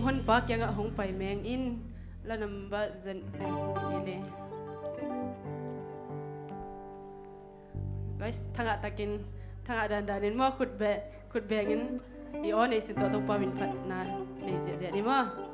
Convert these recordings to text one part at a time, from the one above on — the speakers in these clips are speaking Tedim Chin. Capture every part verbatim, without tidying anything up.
Honpa kiangah hong pai meng in, la number zan nai ni le. Guys, thangah takin, thangah dandanin maw, khut be, khut bengin i aw nei sin tawh Topa min phatna nei ziahziah ni maw.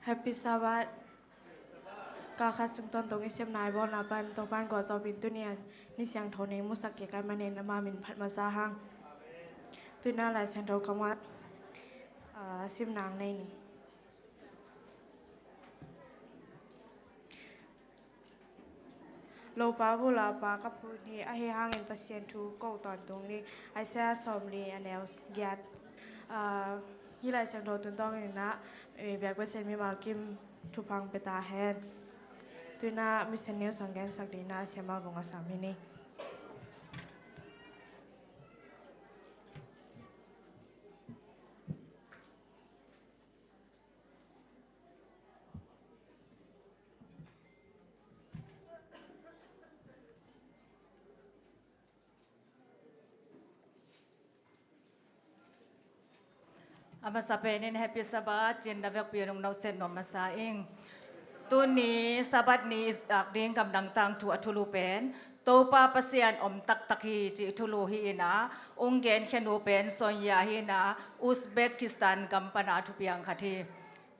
Happy Sabbath. Kha khat sung tawntung i siamna i bawlna pan Topa'n gualzo in tuni a ni siangtho nei musak kik ahih manin ama min phat masa hang. Tuni a Lai Siangtho kammal, ah, simna nei ni. Lopa bula pa ka phu ni, ahi hangin Pasian thu ko tawntung ni. Isaiah sawmli a neu giat. Ah, hih Lai Siangtho tungtawnin ah, eh, biak Pasian mimal kim thupha pia ta hen. Tuni a Mission News hong gensak dingin ah Siama Vung a sam hi ni. A masa penin Happy Sabbath ci-in na vekpi-in hong nohset nuam masa ing. Tuni Sabbath ni i zak ding gamdang tangthu a thulu pen Topa Pasian om taktak hi cih thulu hi in ah, hong genkhia nu pen Sonya hi in ah, Uzbekistan gam pana thupiang khat hi.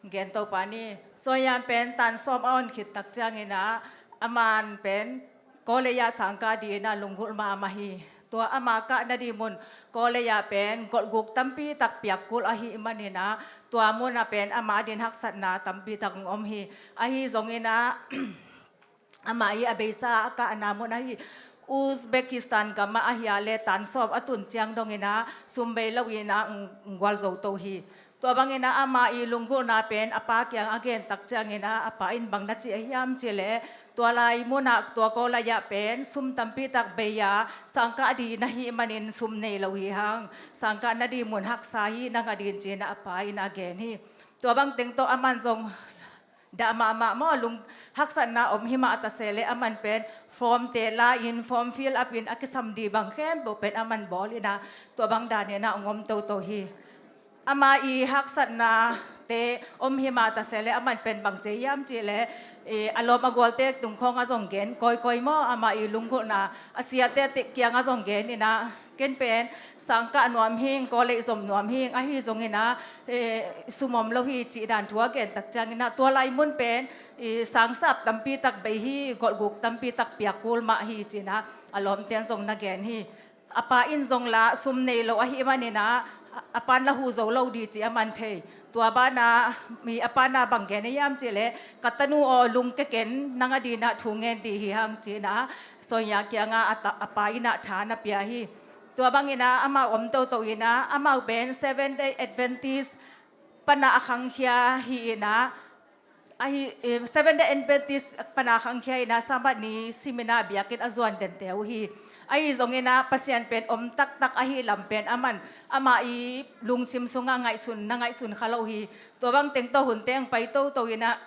Gen Topa ni, Sonya pen tan sawm a hon khit tak ciangin ah, aman pen college ah sangkah dingin ah lunggulh mahmah hi. Tua ama kahna ding mun college ah pen golhguk tampi tak piak kul ahih manin ah, tua mun ah pen ama dingin haksatna tampi tak hong om hi. Ahi zongin ah, amah i a beisa a kahna mun ahi Uzbekistan gam ah ahi a leh tan sawm a tun ciang dongin ah sum bei lo in ah hong, hong gualzo to hi. Tua bangin ah ama i lunggulhna pen a pa kiang a gen tak ciangin ah a pa in bang na ci a hiam cih leh, tua lai mun ah tua college ah pen sum tampi tak bei a sangkah ding na hih manin sum nei lo hi hang, sangkah na ding mun haksa hi nang a dingin ci-in ah a pa in a gen hi. Tua bang teng tawh aman zong dah mahmah maw, lung haksatna om hi mah ta se leh aman pen form te la in, form fill up in, a kisam ding bang khempeuh pen aman bawl in ah, tua bang danin ah hong om toto hi. Ama i haksatna te om hi mah ta se leh aman pen bang ci hiam cih leh, eh, a lawm a gualte tung khawng ah zong gen kawikawi maw, ama i lunggulhna a siate te kiang ah zong gen in ah, ken pen sangkah nuam hing, college zom nuam hing, ahi zongin ah, eh, sum om lo hi cih dan thu a gen tak ciangin ah, tua lai mun pen, eh, sangsap tampi tak bei hi, golhguk tampi tak piak kul mah hi ci-in ah a lawmte'n zong na gen hi. A pa in zong lah sum nei lo ahih manin ah, a, a pa'n la huh zo lo ding cih aman thei. Tua banah, mi a pa'n ah bang gen a hiam cih leh, ka tanu aw, lungkia ken, nang a dingin ah thu ngen ding hi hang ci-in ah, Sonya kiangah a ta-, a pa in ah tha na pia hi. Tua bangin ah amau om toto in ah, amau pen Seventh Day Adventist pana a khangkhia hi in ah, ahi, eh, Seventh Day Adventist pana a khangkhia in ah, Sabbath ni simin ah biakinn a zuan dente uh hi. Ahi zongin ah Pasian pen om taktak ahih lam pen aman, ama i lungsim sungah ngaihsun, na ngaihsun kha lo hi. Tua bang teng tawh hun teng pai toto in ah,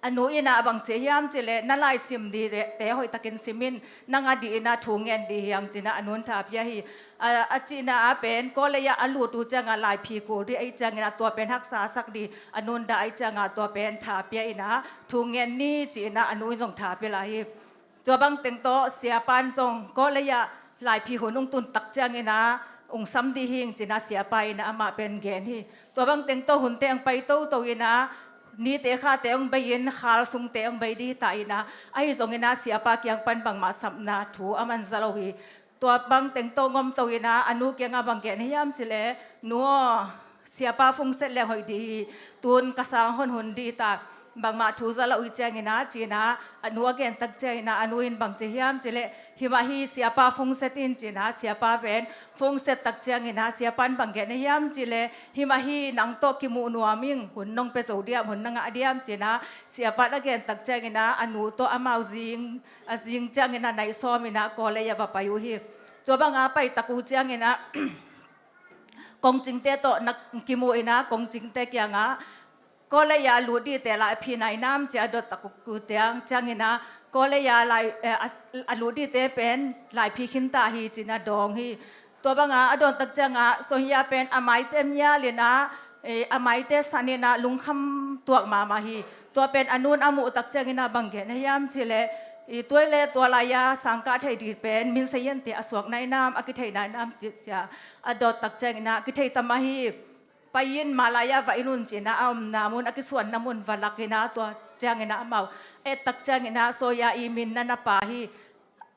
a nu in ah bang ci hiam cih leh, na laisim ding te, te hoih takin sim in, nang a dingin ah thu ngen ding hi hang ci-in ah a nu'n tha pia hi. A, a cihna ah pen, college ah a lut uh ciangah laiphi kul ding ahih ciangin ah, tua pen haksa a sak ding a nu'n dah ahih ciangah, tua pen tha pia in ah thu ngen ni ci-in ah a nu in zong tha pia lai hi. Tua bang teng tawh siapa'n zong college ah laiphi hun hong tun tak ciangin ah, hong sam ding hing ci-in ah siapa in ah amah pen gen hi. Tua bang teng tawh hun teng pai toto in ah, nite khate hong bei in, khal sungte hong bei ding ta in ah, ahi zongin ah siapa kiang pan bangmah sapna thu aman za lo hi. Tua bang teng tawh hong om to in ah, a nu kiangah bang gen hiam cih leh, nu aw, siapa phungset leng hoih ding hi, tun ka sang hon hun ding ta, bangmah thu za lo hi ciangin ah, ci-in ah a nu a gen tak ciangin ah, a nu in bang ci hiam cih leh, hi mah hi, siapa phungset in ci-in ah, siapa pen phungset tak ciangin ah, siapa'n bang gen a hiam cih leh, hi mah hi, nang tawh kimuh nuam ing, hun nong pia zo diam, hun na ngah diam ci-in ah, siapa'n a gen tak ciangin ah, a nu tawh amau zing, a zing ciangin ah nai sawm in ah college ah va pai uh hi. Tua bang a pai tak uh ciangin ah, kongcingte tawh na kimu in ah, kongcingte kiangah, college ah lut dingte laiphi nai nam ci-in a dot tak uh ciang, ciangin ah, college ah lai, eh, a, a lut dingte pen laiphi khin ta hi ci-in a dawng hi. Tua bang a a dawn tak ciangah, Sonya pen a maite mial in ah, eh, a maite san in ah lungkham tuak mahmah hi. Tua pen a nu'n a muh tak ciangin ah bang gen a hiam cih leh, i tuai le tua lai-a sangkah thei ding pen min sayan te a suak nai nam, a kithei nai nam ci, ci-in a dot tak ciangin ah, kithei ta mah hi. pai-in mah lai-ah va en un ci-in ah, a omna mun, a kisuanna mun va lak in ah, tua ciangin ah amau a et tak ciangin ah Sawia i min na na pha hi.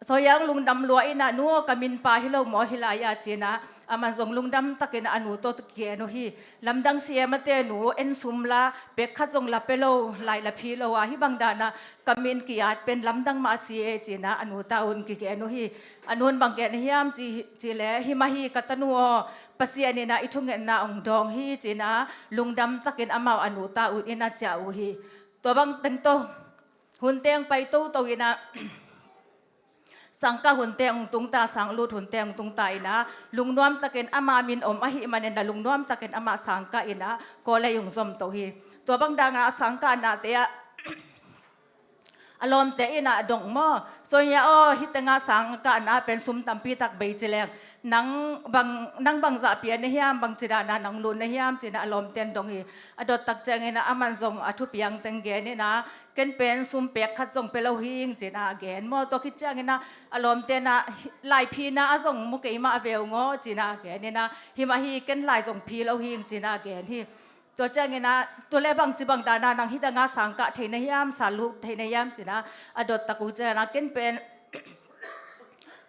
Sawia hong lungdam lua in ah, "Nu aw, ka min pha hi lo maw hih lai-ah?" ci-in ah, aman zong lungdam takin a nu tawh kigen uh hi. Lamdang, siamate nu, en sum la, pek khat zong la pia lo, lai la phi lo a, hih bang dan ah ka min ki-at pen lamdang mah a si e, ci-in ah a nu ta un kigen uh hi. A nun bang gen hiam ci, cih leh, "Hi mah hi ka tanu aw, Pasian in ah i thungetna hong dawng hi," ci-in ah lungdam takin amau a nu ta un in ah ciah uh hi. Tua bang teng tawh hun teng pai toto in ah, sangkah hun teng hong tung ta, sang lut hun teng hong tung ta in ah, lungnuam takin ama min om ahih manin ah, lungnuam takin amah sangkah in ah, kawlei hong zom to hi. Tua bang dan ah sangkahnate ah a lawmte in ah dong maw, "Sawia aw, hih teng ah sangkahna pen sum tampi tak bei ci leng, nang bang, nang bang zah pia na hiam, bangci dan ah nang lut na hiam?" ci-in ah a lawmte in dong hi. A dot tak ciangin ah aman zong a thupiang teng gen in ah, "Ken pen sum pek khat zong pia lo hing," ci-in ah gen maw. Tua khit ciangin ah a lawmte in ah, "Lai phina ah zong mu kei mah veu ngaw," ci-in ah gen in ah, "Hi mah hi, ken lai zong phi lo hing," ci-in ah gen hi. Tua ciangin ah, "Tua leh bangci bang dan ah nang hih teng ah sangkah thei na hiam, sa lut thei na hiam?" ci-in ah a dot tak uh ciangin ah, "Ken pen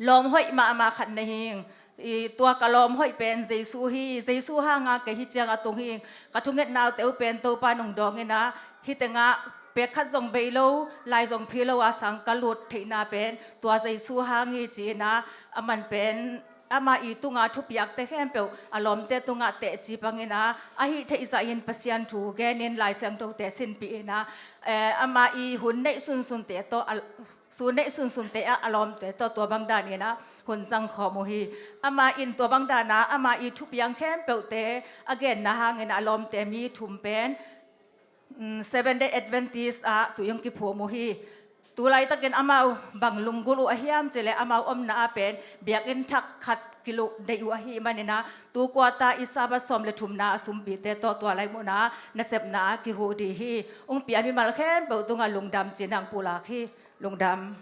lawm hoih mahmah khat nei hing. I, tua ka lawm hoih pen Jesu hi. Jesu hang ah kei hih ciang ah tung hing. Ka thungetnate uh pen Topa in hong dawng in ah, hih teng ah pek khat zong bei lo, lai zong phi lo a sangkah lut theihna pen tua Jesu hang hi," ci-in ah, aman pen ama i tungah thupiakte khempeuh a lawmte tungah teci pang in ah, a hih theih zah in Pasian thu gen in, Lai Siangthote sinpih in ah, eh, ama i hun neih sunsunte tawh a, sun neih sunsunte ah a lawmte tawh tua bang dan in ah hun zang khawm uh hi. Ama in tua bang dan ah ama i thupiang khempeuhte a genna hangin ah a lawmte mi thum pen, mm, Seventh Day Adventist ah tui hong kiphum uh hi. Tu laitakin amau bang lunggulh uh a hiam cih leh, amau omna ah pen biakinn thak khat kiluh deih uh ahih manin ah, tu quarter i Sabbath sawm le thumna a sumpite tawh tua lai munah nasepna ah kihuh ding hi. Hong pia mimal khempeuh tungah lungdam ci-in ah hong pulak hi. Lungdam.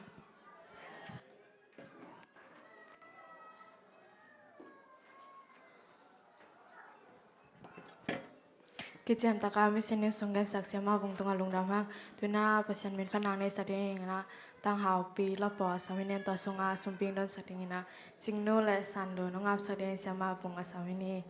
Kician taka mission news sung gensak siamah bung tungah lungdam hang. Tu-in ah Pasian min phatna nei sak dingin ah, Tang Hau Pi Lapaw a sam in, tua sungah sumping don sak dingin ah, Cingnu le Sandu nungap sak dingin siamah bung a sam in hi.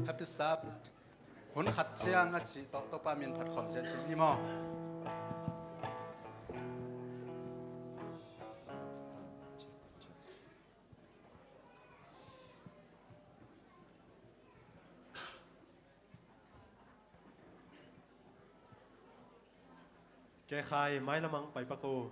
Happy Sabbath. Hun khat ciang a cih tawh Topa min phat khawm zenzen ni maw. Kekhai mailamang pai pak uh.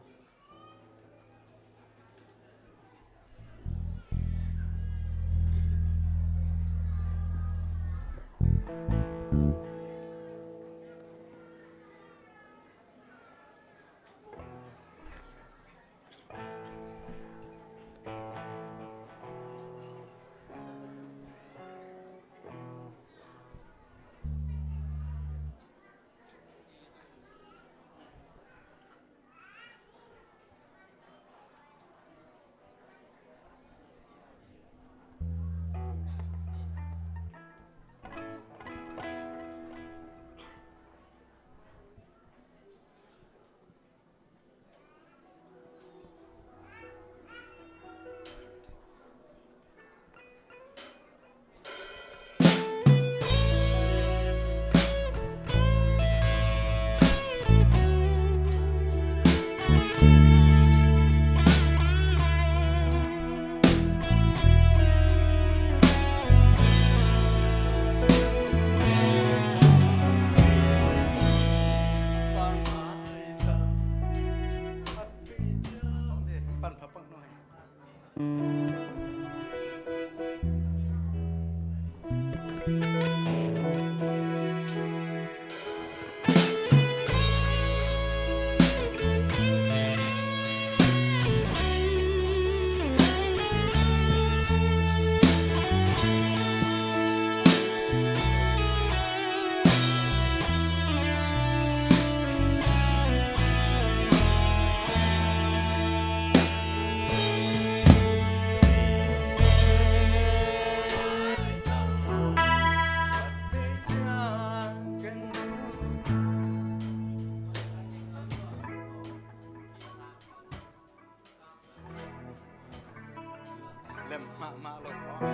Lem mahmah lo maw?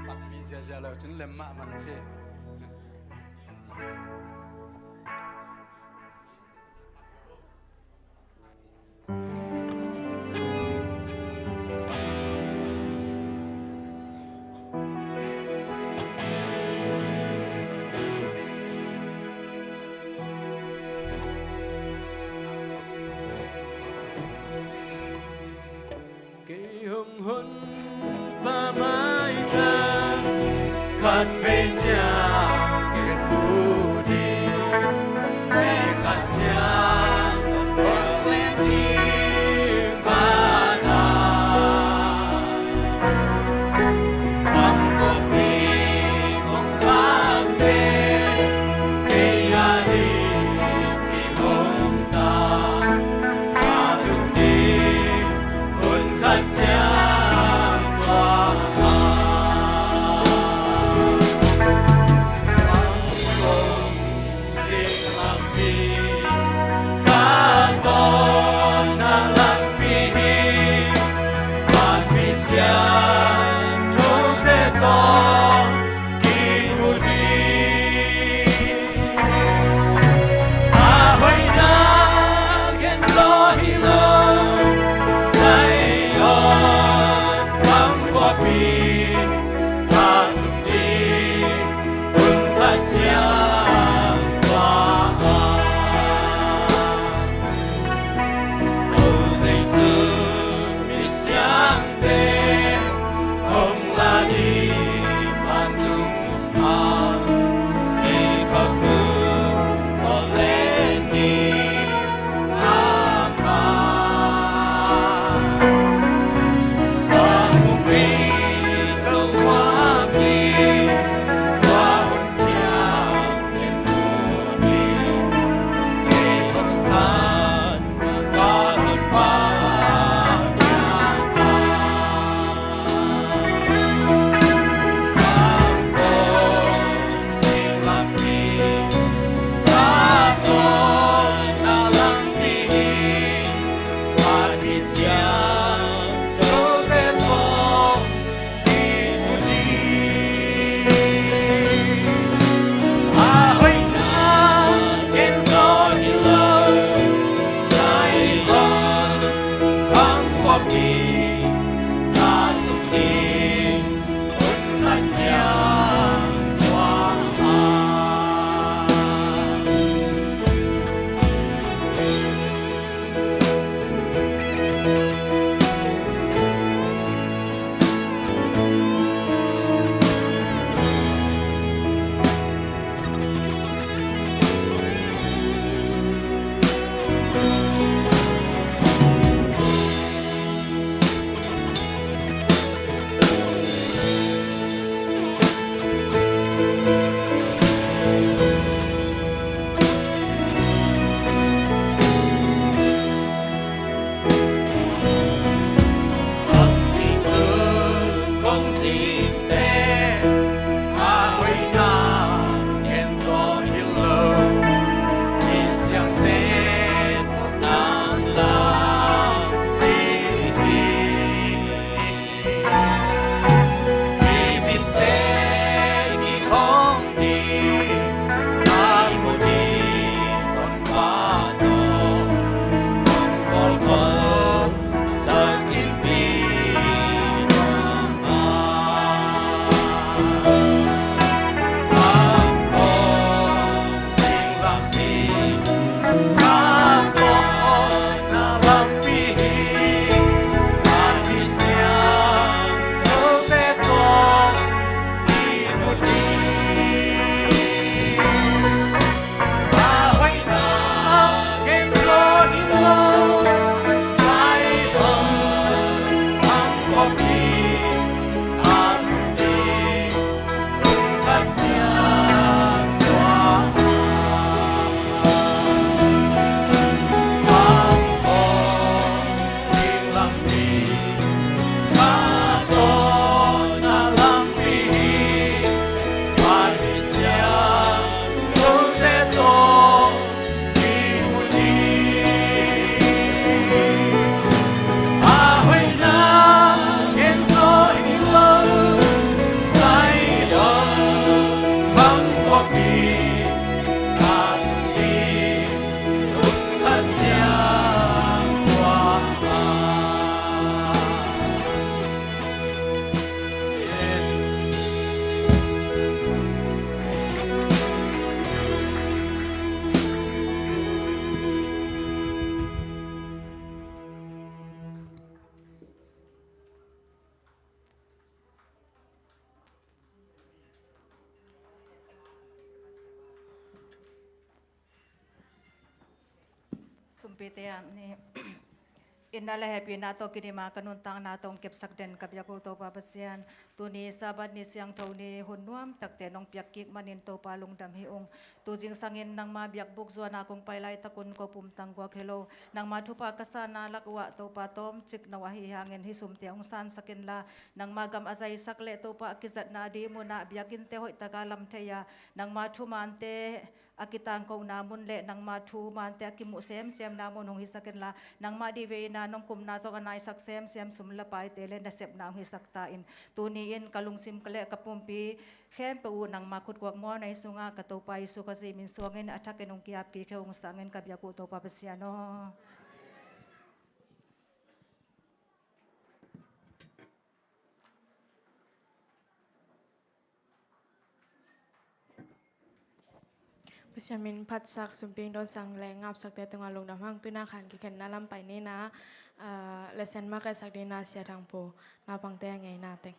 Sakpih ziahziah lo cin lem mahmah ci. Kei hong hun pa mai ta, khat vei ciang ken mu ding, kei khat ciang ken mu ding, khat a Pite ah ni, itna le hehpihna tawh kidim a ka nuntakna tawh hong kepsak den ka biak uh Topa Pasian, tuni Sabbath ni siangtho ni hun nuam takte nong piak kik manin Topa lungdam hi ung. Tu zingsangin nangma biakbuk zuan a kong pai laitakun ko pumtang guak hi lo. Nangma thupha ka sanna lak uh ah Topa tawmcik no ahi hangin hih sumte hong sansak inla, nangma gam a zaisak le Topa a kizatna ding munah biakinnte hoihtaka lam thei a, nangma thumante a kitangkona mun le nangma thumante a kimuh semsemna mun hong hisak inla, nangma dih vei-in a nong kumna zong a naisak semsem sum le paite le nasepna hong hisak ta in. Tuni in ka lungsim le ka pumpi khempeuh uh nangma khutkuak muanna sungah ka Topa Jesu Khazih min suangin a thakin hong ki-ap kik hi ung. Sangin ka biak uh Topa Pasian aw. Pasian min phatsak, sumpik dawnsang le ngapsakte tungah lungdam hang. Tuna khan kikhenna lam pai ni in a, ah, lesson makaihsak ding in a Sia Thang Pu naupangte a ngeina teng.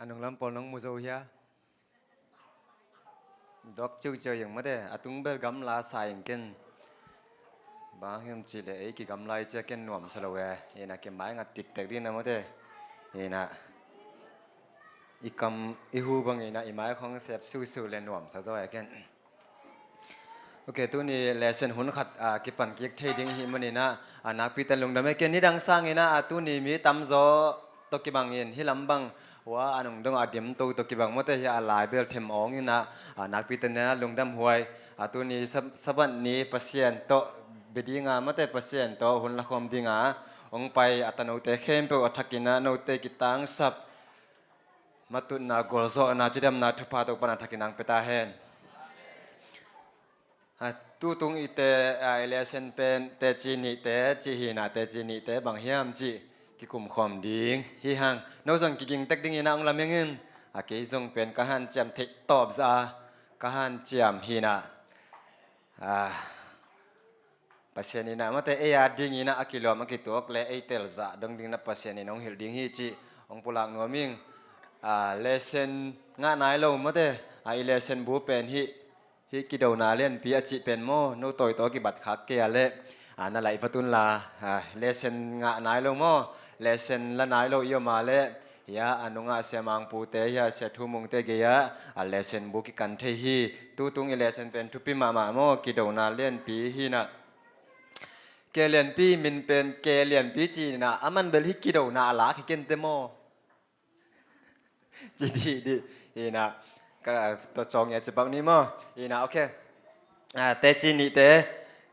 A nunglam pawl nong mu zo hia? Dok ciuciau ing mate, a tung bel gamla sa ing ken. Bang hiam cihleh ei kigamla i cia ken nuamsa lo e. Ina kimai ngat tiktek ding na mate. Ina i kam i hu bang ina i mai khong sep susu le nuamsa zo e ken. Ok, tuni lesson hun khat, ah, kipan kik thei ding hi manin a, ah, nakpite lungdam e. Ken nidang sangin a, ah, tuni mi tamzaw tawh kibangin hih lam bang hua a nungdong a dim to tawh kibang mawte hi a, lai bel them awng in a, ah, nakpite na lungdam huai. Ah, tuni Sab-, Sabbath ni Pasian tawh bia ding a mawte, Pasian tawh hun lakhawm ding a hong pai a tanote khempeuh a thakin a note kitangsap matutna, gualzawhna, cidamna, thupha Topa'n a thakin hong pia ta hen. A, tutung i te, a, i lesson pen teci nihte cih hi in a, teci nihte bang hiam cih kikumkhawm ding hi hang. No zong kiging tek ding in a hong lam ing in. A, kei zong pen ka hanciam theih tawp zah a ka hanciam hi in a. A, Pasian in a mawte ei a ding in a, a kilawm a kituak le ei telzah dong ding in a Pasian in hong hilh ding hi cih hong pulak nuam ing. A, lesson ngah nai lo mawte, a, i lesson bu pen hih, hih kidona lianpi a cih pen maw, no tawitawi kibat khak kei a leh, a, na laih vat un la, a, lesson ngah nai lo maw, lesson la nai lo i om a leh, hia, a nungah Sia Mangpute hia, Sia Thumungte gei-ah a lesson bu kikan thei hi. Tutung i lesson pen thupi mahmah maw, kidona lianpi hi in a. Ke lianpi min pen ke lianpi ci in a, a man bel hih kidona a lak hi kente maw. Ci dih dih hi in a, ka tua cawng ia ci bak ni maw. Hi in a, ok. A, teci nihte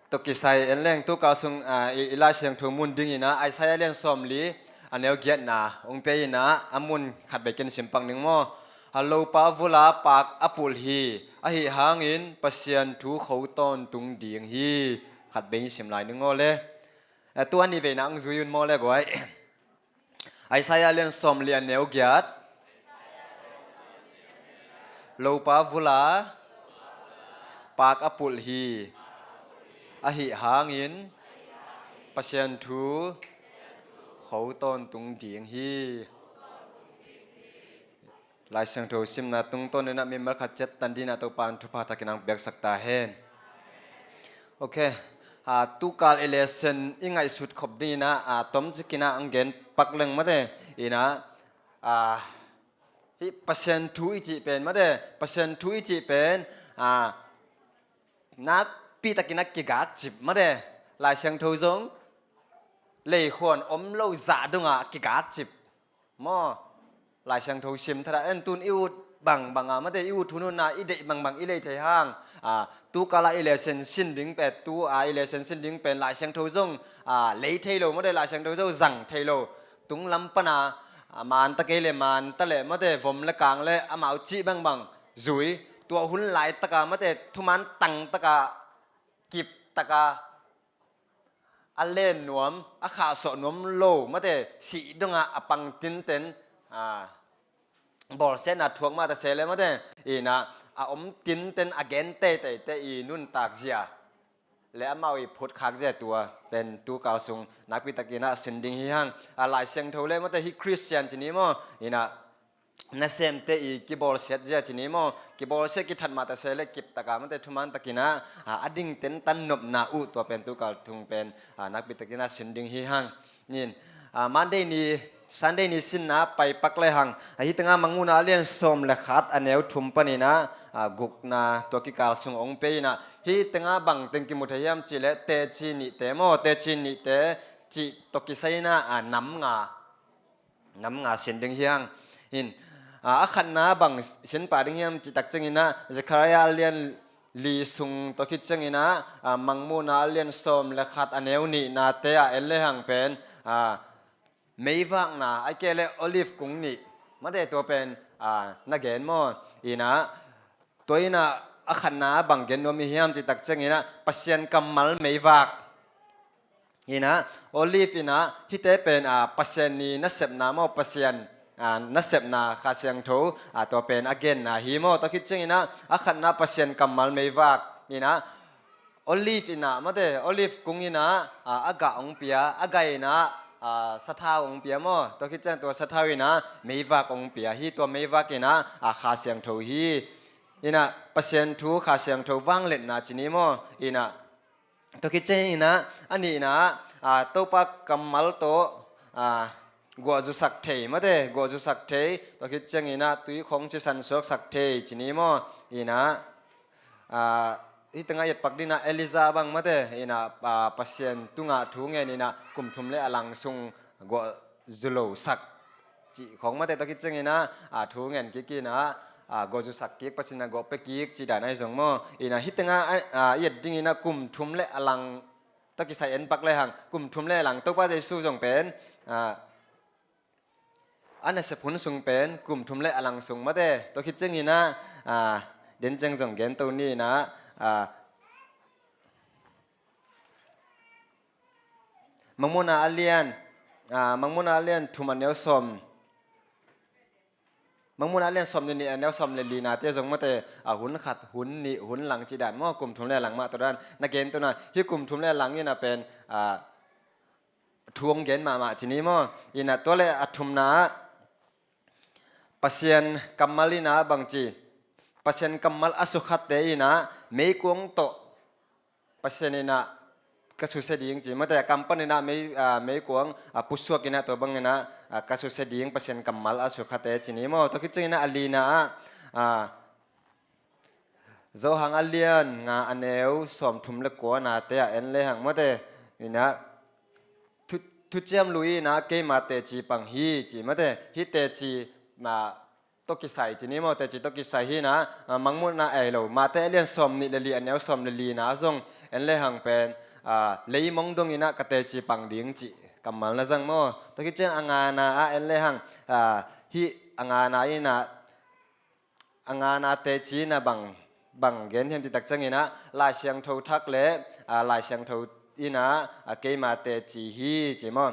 tawh kisai en leng tu kal sung, a, i, i Lai Siangtho mun ding in a, Isaiah lian sawmli a neu giatna hong pia in a, a mun khat bei ken sim pak ning maw. A, lopa vula paak a pulh hi, ahi hangin Pasian thu kho tawntung ding hi. Khat bei sim lai ning aw le. A, tua ni veina hong zui un maw le guai. Isaiah lian sawmli a neu giat. Lopa vula paak a pulh hi, ahi hangin Pasian thu kho tawntung ding hi. Lai Siangtho simna tungtawn in a mimal khat ciat tan ding in a Topa'n thupha thakin hong piaksak ta hen. Ok. a, tukal i lesson i ngaihsut khop dingin ah, a, tomcikin ah ang gen pak leng mate, ina, a, hih Pasian thu i cih pen mate, Pasian thu i cih pen, a, nakpi takin a kigak cip mate, Lai Siangtho zong leikhuan om lo zah dongah kigak cip. Maw, Lai Siangtho sim thadah en tun i ut bangbang a mate, i ut hunhun a i deih bangbang i lei thei hang. A, tukal a i lesson sin ding pen, tu a i lesson sin ding pen Lai Siangtho zong, a, lei thei lo mate, Lai Siangtho zong zang thei lo. Tunglam pana, a, manta kei le manta le mate, vom le kang le amau cih bangbang zui. Tua hun laitaka mate, thuman tangtaka, kiptaka, a len nuam, a khahsuah nuam lo mate, sih dongah a pang tinten, a, bawlsiatna thuak mah ta se le mate, ina, a om tinten a gen teiteite i nuntak zia le amau i phutkhak zia tua pen tukal sung nakpi takin ah sin ding hi hang. A, Lai Siangtho le mate, hih Khristian ci ni maw, ina, nasemte i kibawlsiat zia ci ni maw, kibawlsiat kithat mah ta se le kiptaka mate, thuman takin ah, a, a ding tentan nopna uh tua pen tukal thung pen, a, nakpi takin ah sin ding hi hang. Nin, a, Monday ni, Sunday ni sinna pai pak le hang. A, hih tengah Mangmuhna a lian sawm le khat a neu thum panin ah, a, gukna tua kikal sung ong pe in ah, hih tengah bang teng kimu thei hiam cih le teci nihte maw, teci nihte cih tawh kisai in ah, a, nam nga nam nga sin ding hi hang. Hin, a, a khatna bang sin pah ding hiam cih tak ciangin ah, Zekhariah a lian li sung tawh khit ciangin ah, a, Mangmuhna a lian sawm le khat a neu nihnate ah en le hang pen, a, meivakna, a, kei le olive kung nih mate, tua pen, a, na gen maw? Ina, tua in ah a khatna bang gen nuam i hiam cih tak ciangin ah Pasian kammal meivak. Ina, olive ina, hihte pen, a, Pasian i nasepna maw, Pasian, a, nasepna Kha Siangtho, a, tua pen a genna hi maw, tua khit ciangin ah a khatna Pasian kammal meivak. Ina, olive ina mate, olive kung ina, a, a gah ong pia, a gah ina, a, sathau ong pia maw, tua khit ciang tua sathau ina meivak ong pia hi, tua meivak ina, a, Kha Siangtho hi. Ina, Pasian thu Kha Siangtho vangliatna ci ni maw, ina, tua khit ciangin ah, a nihna ah, a, Topa kammal tawh, a, guah zusak thei mate, guah zusak thei, tua khit ciangin ah tui khong cisan suaksak thei ci ni maw, ina, a, hih tengah i et pak ding in ah Elijah bang mate, ina, a, Pasian tungah thu ngen in ah kum thum le a lang sung guah zulosak cih khong mate, tua khit ciangin ah, a, thu ngen kik in ah, a, guah zusak kik, Pasian in ah guah pia kik cih dan ahi zong maw. Ina, hih tengah, a, a, i et dingin ah kum thum le a lang tawh kisai en pak le hang, kum thum le a lang, Topa Jesu zong pen, a, a nasep hun sung pen kum thum le a lang sung mate, tua khit ciangin ah, a, den ciang zong gen to ni in ah, a, Mangmuhna a lian, a, Mangmuhna a lian thum a neu sawm, Mangmuhna a lian sawm le nih a neu sawm le linate zong mate, a, hun khat, hun nih, hun lang cih dan maw, kum thum le lang mah tua dan na gen to na, hih kum thum le lang in ah pen, a, thu ong gen mahmah ci ni maw. Ina, tua le a thumna ah Pasian kammal ina bang ci, Pasian kammal a sukhatte ina meikuang tawh Pasian ina ka susia ding ci mate, a kam pan ina mei, a, meikuang, a, pusuak ina tua bang ina, a, ka susia ding Pasian kammal a sukhatte ci ni maw. Tua khit ciangin ah a lina ah, a, Johan a lian nga a neu sawm thum le kuanate ah en le hang mate, ina, thu, thuciam lui ina keima teci pang hi ci mate, hih teci, a, tawh kisai ci ni maw, teci tawh kisai hi in ah, a, Mangmuhna ei lo, Mate a lian sawm nih le li a neu sawm le lina zong en le hang pen, a, leimong dong ina ka teci pang ding cih kammal na zang maw. Tua khit ciang a ngana ah en le hang, a, hih a ngana ina, a ngana teci ina bang, bang gen hiam cih tak ciangin ah Lai Siangtho thak le, a, Lai Siangtho ina, a, keima teci hi ci maw.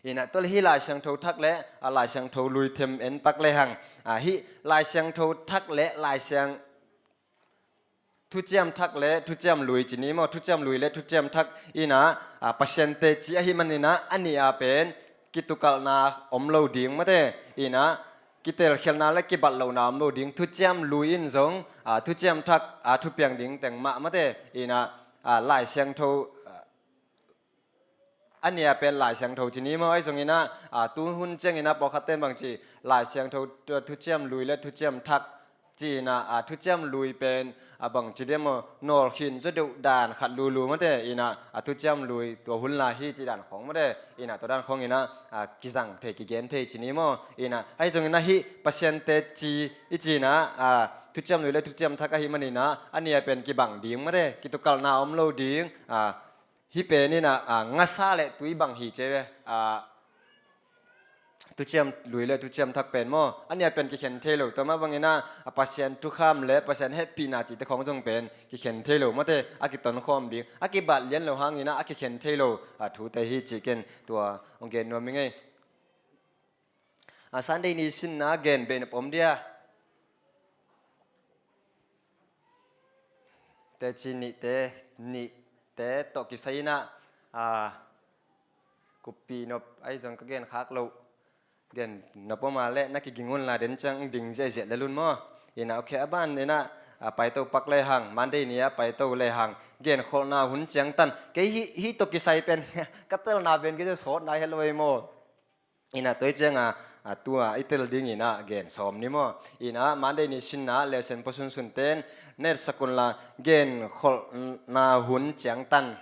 Ina, tua le hih Lai Siangtho thak le, a, Lai Siangtho lui them en pak le hang. A, hih Lai Siangtho thak le Lai Siang, thuciam thak le thuciam lui ci ni maw, thuciam lui le thuciam thak ina, a, Pasian teci ahih manin ah a nih ah pen kitukalhna om lo ding mate, ina, kitelkhialhna le kibat lohna om lo ding, thuciam lui in zong, a, thuciam thak, a, thupiang ding teng mah mate, ina, ah, Lai Siangtho, ah, a nia pen Lai Siangtho ci ni maw? Ahi zongin ah, ah, tu hun ciangin ah pawlkhatte in bangci Lai Siangtho, tua thuciam lui le thuciam thak ci-in ah, ah, thuciam lui pen, ah, bangci diam maw, nawlkhin zaw deuh dan khat lulu mate in ah, ah, thuciam lui tua hun lai hi ci dan khawng mate in ah, tua dan khawngin ah, ah, kizang thei, kigen thei ci ni maw? In ah, ahi zongin ah hih Pasian teci i ci-in ah, ah, thuciam lui le thuciam thak ahih manin ah, a nia pen kibang ding mate, kitukalhna om lo ding, ah, hih pen in ah, ah, ngasa le tui bang hi ci ve, ah, thuciam lui le thuciam thak pen maw? A nia pen kikhen thei lo. Tua mah bangin ah, ah, Pasian thukham le Pasian hehpihna cihte khawng zong pen kikhen thei lo mate, a kitonkhawm ding, a kibat lian lo hangin ah, a kikhen thei lo, ah, thute hi cih ken tua hong gen nuam ing ei. Ah, Sunday ni sinna gen behnop om dia. Teci nihte, nihte tawh kisai in ah, ah, kuppih nop ahi zong ka gen khak loh, gen nop om a leh na kiging un la, den ciang ding ziahziah lel un maw? In ah, okay, a ban in ah, ah, paito pak lehang, Monday ni ah paito lehang, genkholhna hun ciangtan. Kei hih, hih tawh kisai pen ka telna pen kei sawt nai het lo ei maw? In ah, tua hi ciangin ah, ah, tua i tel dingin ah gen sawm ni maw? In ah, Monday ni sinna lesson pua sunsunte in na etsak un la, genkholhna hun ciangtan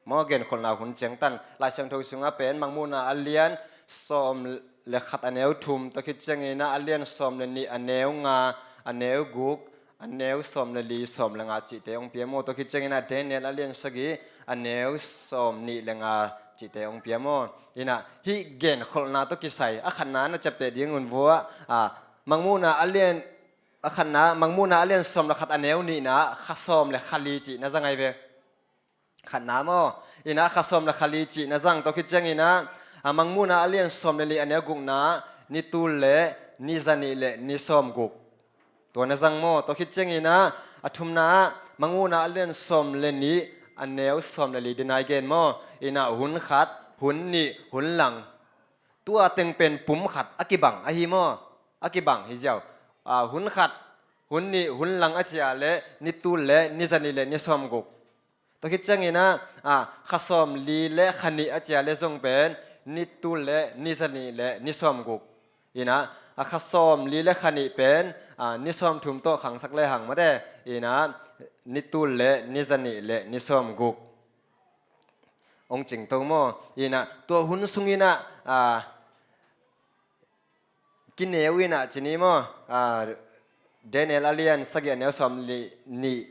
maw, genkholhna hun ciangtan. Lai Siangtho sungah pen Mangmuhna a lian sawm le khat a neu thum, tua khit ciangin ah a lian sawm le nih a neu nga, a neu guk, a neu sawm le li, sawm le nga cihte hong pia maw? Tua khit ciangin ah Daniel a lian sagih a neu sawm nih le nga cihte hong pia maw? In ah, hih genkholhna tawh kisai a khatna na ciapteh ding un vua, ah, Mangmuhna a lian, a khatna, Mangmuhna a lian sawm le khat a neu nihna, kha sawm le kha li cih na zang ahi ve. Khatna maw? In ah kha sawm le kha li cih na zang, tua khit ciangin ah, ah, Mangmuhna a lian sawm le nih a neu gukna, ni tul le ni zanih le ni sawm guk. Tua na zang maw? Tua khit ciangin ah, a thumna ah, Mangmuhna a lian sawm le nih a neu sawm le li, den a i gen maw? In ah hun khat, hun nih, hun lang. Tua teng pen pum khat a kibang ahi maw? A kibang hi ziau. Ah, hun khat, hun nih, hun lang a cih leh ni tul le ni zanih le ni sawm guk. Tua khit ciangin ah, ah, kha sawm li le kha nih a cih leh zong pen ni tul le ni zanih le ni sawm guk. In ah, ah, kha sawm li le kha nih pen, ah, ni sawm thum tawh khangsak lehang mate. In ah, ni tul le ni zanih le ni sawm guk. Hong cingto maw? In ah, tua hun sungin ah, ah, kineu in ah ci ni maw? Ah, Daniel a lian sagih a neu sawm nih, nih,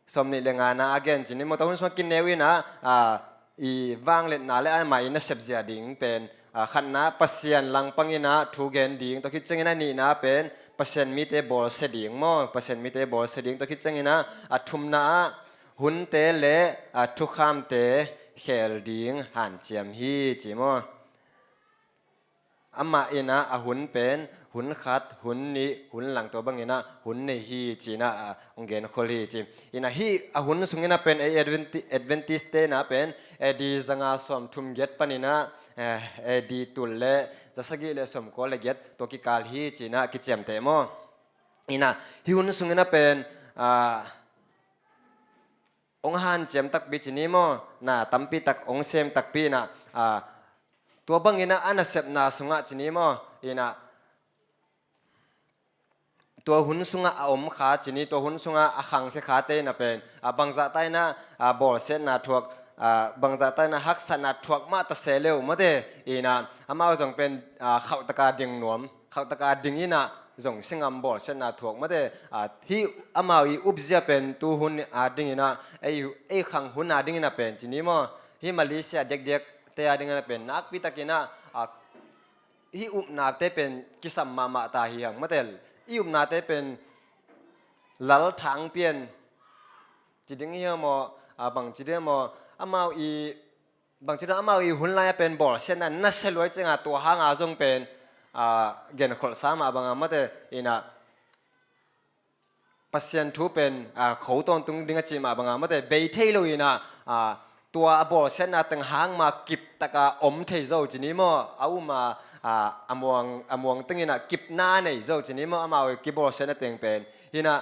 sawm nih le ngana a gen ci ni maw? Tua hun sungah kineu in ah, ah, i vangliatna le amah i nasep zia ding pen, ah, khatna Pasian langpang in ah thu gen ding, tua khit ciangin ah nihna pen Pasian mite bawlsia ding maw? Pasian mite bawlsia ding, tua khit ciangin ah, a thumna ah hunte le, ah, thukhamte khel ding hanciam hi ci maw? Amah in ah a hun pen hun khat, hun nih, hun lang, tua bangin ah hun nei hi ci-in ah, ah, hong genkhol hi ci. In ah hih a hun sungin ah pen ei Adventi-, Adventist-te in ah pen A D zanga sawmthum giat panin ah, eh, A D tul le zasagih le sawmkua le giat tua kikal hi ci-in ah kiciamteh maw? In ah hih hun sungin ah pen, ah, hong hanciam takpi ci ni maw? Na tampi tak hong sem takpi in ah, ah, tua bangin ah a nasepna sungah ci ni maw? In ah tua hun sungah a om kha ci ni, tua hun sungah a khangkhia khate in ah pen, ah, bangzah ta in ah, ah, bawlsiatna thuak, ah, bangzah ta in ah haksatna thuak mah ta se leu mate. In ah amau zong pen, ah, khauhtaka ding nuam, khauhtaka ding in ah zong singam, bawlsiatna thuak mate. Ah, hih amau i upzia pen tu hun a dingin ah, ei, ei khang hun a dingin ah pen ci ni maw? Hih Malaysia diakdiakte a dingin ah pen nakpi takin ah, ah, hih upnate pen kisam mahmah ta hi hang mate. Hih upnate pen lal thang pian ci ding hi maw? Ah, bang ci ding maw? Amau i, bang ci ding, amau i hun lai-a pen bawlsiatna nasia lua ciangin ah tua hanga zong pen, ah, genkholhsa mah banga mate. In ah Pasian thu pen, ah, kho tawntung ding a cih mah banga mate, bei thei lo in ah, ah, tua a bawlsiatna teng hang mah kiptaka om thei zo ci ni maw? A um a, ah, a muang, a muang teng in ah kipna nei zo ci ni maw? Amau i kibawlsiatna teng pen. In ah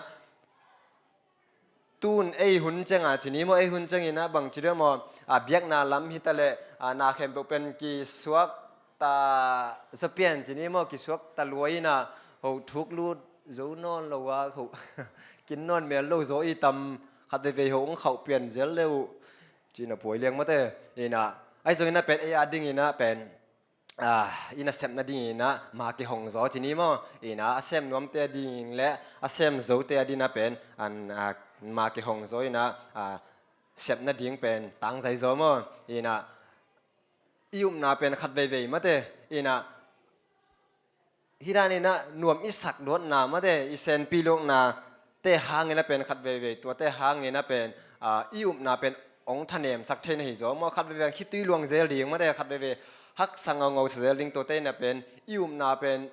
tun ei hun cianga ci ni maw, ei hun ciangin ah bang ci deuh maw, a, biakna lam hi ta leh, a, na khempeuh pen kisuak ta zapian ci ni maw, kisuak ta lua in ah, ho thuk lut zo nawn lo a, ho kin nawn mel lo zaw i tam, khat veivei ho hong khauh pian zel le uh, cina puai liang mate. In ah, ahi zongin ah pen ei a dingin ah pen, a, i nasepna dingin ah ma kihong zaw ci ni maw? In ah, a sem nuamte a dingin le a sem zote a dingin ah pen an, a, ma kihong zaw in ah, a, sepna ding pen tangzai zaw maw? In ah, i upna pen khat veivei mate. In ah, hih danin ah nuam i sak luatna mate, i senpi luatna te hangin ah pen khat veivei, tuate hangin ah pen, a, i upna pen hong thanemsak thei na hi zaw maw? Khat veivei khitui luang zel ding mate, khat veivei haksa ngaungau sa zel ding, tuate in ah pen i upna pen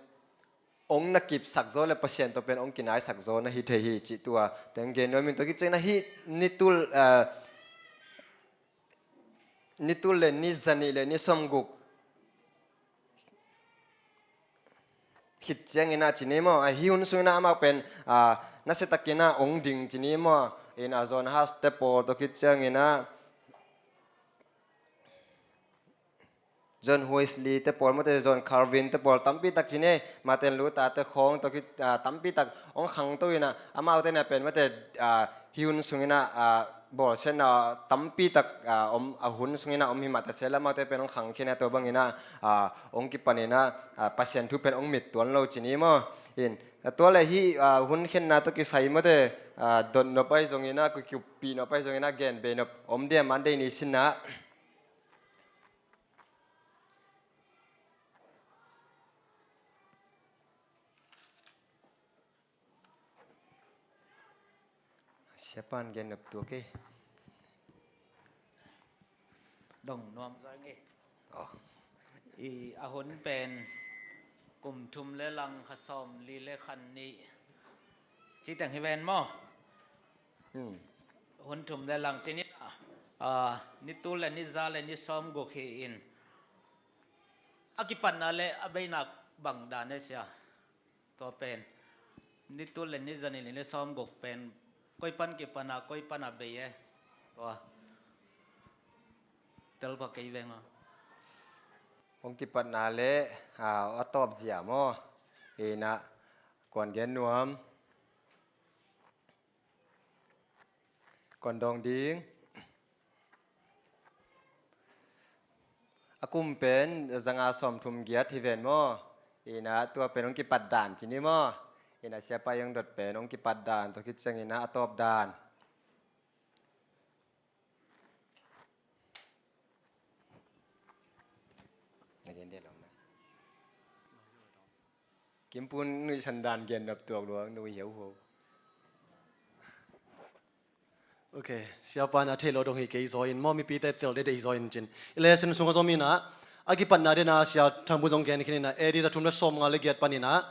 hong na kipsak zaw le Pasian tawh pen hong kinaisak zaw na hi thei hi cih tua teng gen nuam ing. Tua khit ciangin ah hih ni tul, a, ni tul le ni zanih le ni sawmguk khit ciangin ah ci ni maw, a, hih hun sungin ah amau pen, a, nasiatakin ah hong ding ci ni maw? In ah John Huss te pawl, tua khit ciangin ah John Wesley te pawl mate, John Calvin te pawl tampi tak ci ni, Martin Luther te khawng, tua khit, a, tampi tak hong khangto in ah, amaute in ah pen mate, a, hih hun sungin ah, a, bawlsiatna tampi tak, a, om, a hun sungin ah om hi mah ta se, amaute pen hong khangkhia in ah, tua bangin ah, a, hong kipan in ah, a, Pasian thu pen hong mit tuan lo ci ni maw? In, a, tua le hih, a, hun khenna tawh kisai mate, a, dot nop ahi zongin ah, kikuppih nop ahi zongin ah, gen bei nop om dia, Monday ni sin ah. Siapan gen nop tuak e. Dong nuam zaw ing e. Oh. I a hun pen kum thum le lang kha sawm li le kha nih. Ci teng hi ven maw? Hmm. Hun thum le lang ci ni, a, ni tul le ni za le ni sawmguk hi in. A kipatna le a beina bang dan e sia? Tua pen ni tul le ni zanih le ni sawmguk pen koi pan kipan a, koi pan a bei e? Tua tel pha kei veng a. Hong kipatna le, a, a tawp zia maw? Ina kuan gen nuam. Kuan dawng ding. A kum pen zanga sawmthum giat hi ven maw? Ina tua pen hong kipat dan ci ni maw? Ina siapa i hong dot pen hong kipat dan, tua khit ciangina a tawp dan. Kimpun nuihsan dan gen nop tuak lua, nuih hiauhuau. Ok, siapa na thei lo dong hi kei zaw in maw, mipite tel dede hi zaw in cin. I lesson sung a zom ina, a kipatna dena sia Thangbu zong gen khin ina, A D za thum le sawm nga le giat pan ina,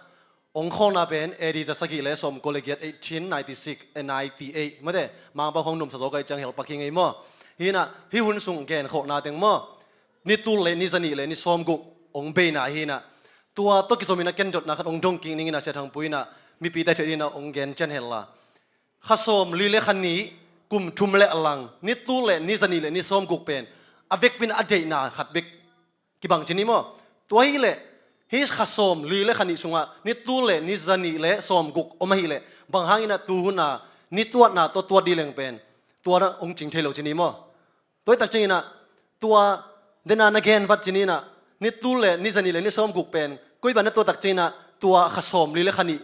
ong khawlna pen A D za sagih le sawm kua le giat, eighteen ninety-six, eh, ninety-eight. Mate, mangpau khong num sa zaw kai ciang help a ki ngei maw. Hina, hi hun sung gen khawlna teng maw. Ni tul le ni zanih le ni sawmguk ong beina hina. Tua tawh kizom ina ken dotna khat ong dong kik ning ina sia Thangpu ina, mipite thei ina ong gen cian hel la. Kha sawm li le kha nih, kum thum le a lang, ni tul le ni zanih le ni sawmguk pen a vekpin a deihna khat bek kibang ci ni maw? Tua hi le, hi kha sawm li le kha nih sungah ni tul le ni zanih le sawmguk om ahi le, bang hangina tu huna ni tuatna tawh tuat di leng pen tua na ong cing thei lo ci ni maw? Tua hi tak ciangina tua dena na gen vat ci nina, ni tul le ni zanih le ni sawmguk pen koi ban na tua tak ciangina tua kha sawm li le kha nih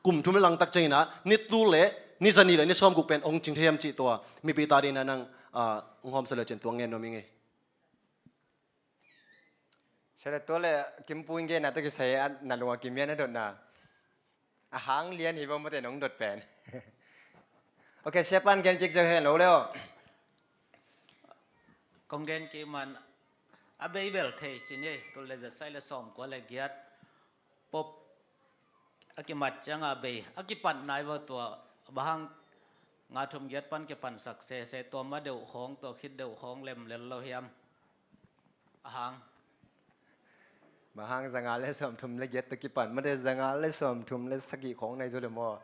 kum thum le lang tak ciangina ni tul le ni zanih le ni sawmguk pen ong cing thei hiam cih tua mipi ta dina nang, ah, ong hawmsa le cin tua ngen nuam ing ei. Sele tua le Kimpu in genna tua kisai a na lungah kimia na dotna. A hang lian hi bang mate nong dot pen. Ok, siapan gen kik zeu hen lo leo. Kong gen kik man a bei bel thei ci ni, tul le za sai le sawm kua le giat. Pop a kimat cianga bei a kipan nai vo tua, bang hang nga thum giat pan kipansak sese, tua ma deuh khawng, tua khit deuh khawng lem lel lo hiam? A hang. Bang hang zanga le sawm thum le giat tua kipan mate zanga le sawm thum le sagih khawng nai zo le maw?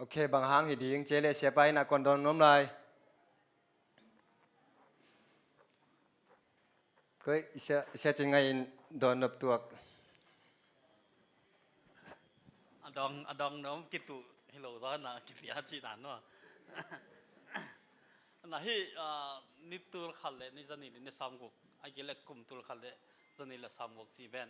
Ok, bang hang hi ding, cia le siapa in a kon dawn nuam lai. Koi, sia, sia cin ngai in dawn nop tuak. A dong, a dong nuam kitu hi lo zaw na kipia ci dan nuam. Na hi, ah, ni tul khat le ni zani le ni sawmguk, a ki le kum tul khat le zani le sawmguk ci ben.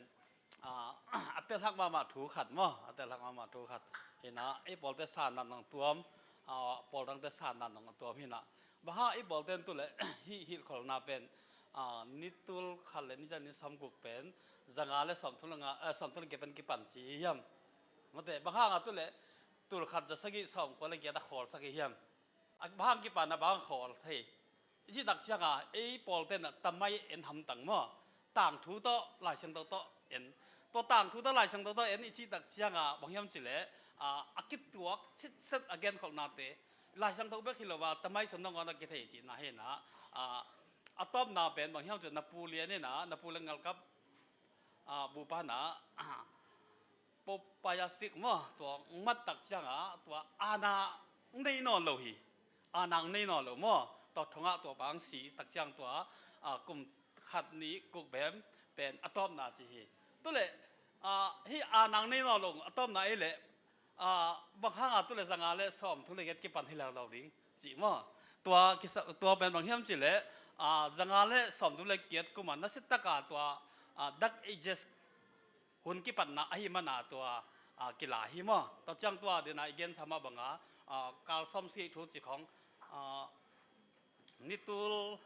Ah, a telhak mahmah thu khat maw, a telhak mahmah thu khat. Hina, ei pawlte san dan nong tuam, ah, pawl dangte san dan nong tuam hina. Bang hang ei pawlte tu le hi hilhkholhna pen, ah, ni tul khat le ni zani sawmguk pen, zanga le sawmthum le nga, eh, sawmthum le giat pen kipan ci hiam. Mate, bang hang a tu le tul khat za sagih sawmkua le giat a khawl sagih hiam. A bang hang kipan a bang hang khawl thei. I cih tak cianga, ei pawlte na tamai en hamtang maw. Tangthu tawh, Lai Siangtho tawh en. Tua tangthu tawh, Lai Siangtho tawh en i cih tak cianga, bang hiam ci le, a, a kituak sitset a genkholhnate. Lai Siangtho bek hi lo a, tamai sung nangawn a kithei cihna hi na. A, a tawpna pen, bang hiam ci na Pu Lian in a, na Pu Lian ngalkap, a, bupa na, a, Pope Pius six maw, tua mat tak cianga, tua aana nei nawn lo hi. Aana nei nawn lo maw, tua thongah tua bang si tak ciang tua, a, kum khat nih kuk bem pen a tawpna ci hi. Tu le, a, hi aana nei nawn lo a tawpna ei le, a, bang hanga tu le zanga le sawmthum le giat kipan hi lo lo ding ci maw. Tua kisa, tua pen bang hiam ci le, a, zanga le sawmthum le giat kuma nasia taka tua, a, Dark Ages hun kipatna ahi mana tua, a, kila hi maw. Tua ciang tua dena i gensa mah banga, a, kal sawm si thu ci khong, a, ni tul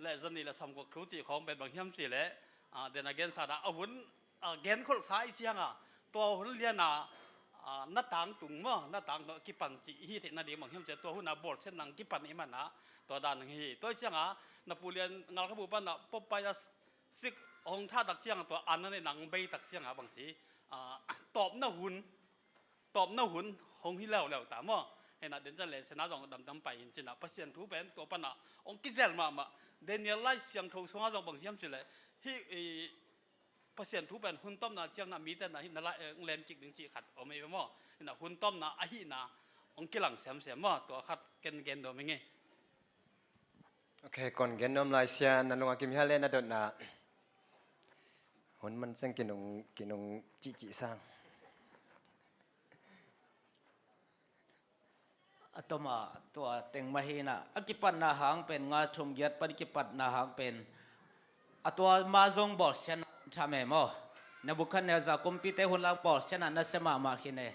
le zani le sawmguk thu ci khong pen bang hiam ci le, a, dena gensa na a hun, a, genkholhsa i cianga, tua hun liana, a, na tangtung maw, na tangtung kipan ci hi theihna ding bang hiam ci tua huna bawlsiatna kipan i mana, tua dan hi. Tua cianga, na Pu Lian ngalkap bupa na Pope Pius six hong thah tak cianga tua aana nei nang bei tak cianga bang ci, a, tawpna hun, tawpna hun hong hi leuleu ta maw. Hena den ciang le sena zong damdam pai hin cina Pasian thu pen tua pana hong kizel mahmah. Daniel Lai Siangtho sunga zong bang hiam ci le, hi, i, Pasian thu pen hun tawpna ciang na mite na hi na lai, eh, lem kik ding ci khat om ei maw. Hena hun tawpna ahina hong kilang semsem maw. Tua khat ken gen dom ing e. Ok, kon gen nuam lai sia, na lung a kim hial le na dotna. Hun man ciang kinung, kinung cihcih sang. A tawma tua teng mah hi na, a kipatna hang pen nga thum giat pan kipatna hang pen a tua ma zong bawlsiatna tham e maw. Nebuchadnezzar kumpite hun lang bawlsiatna nasia mahmah khin e.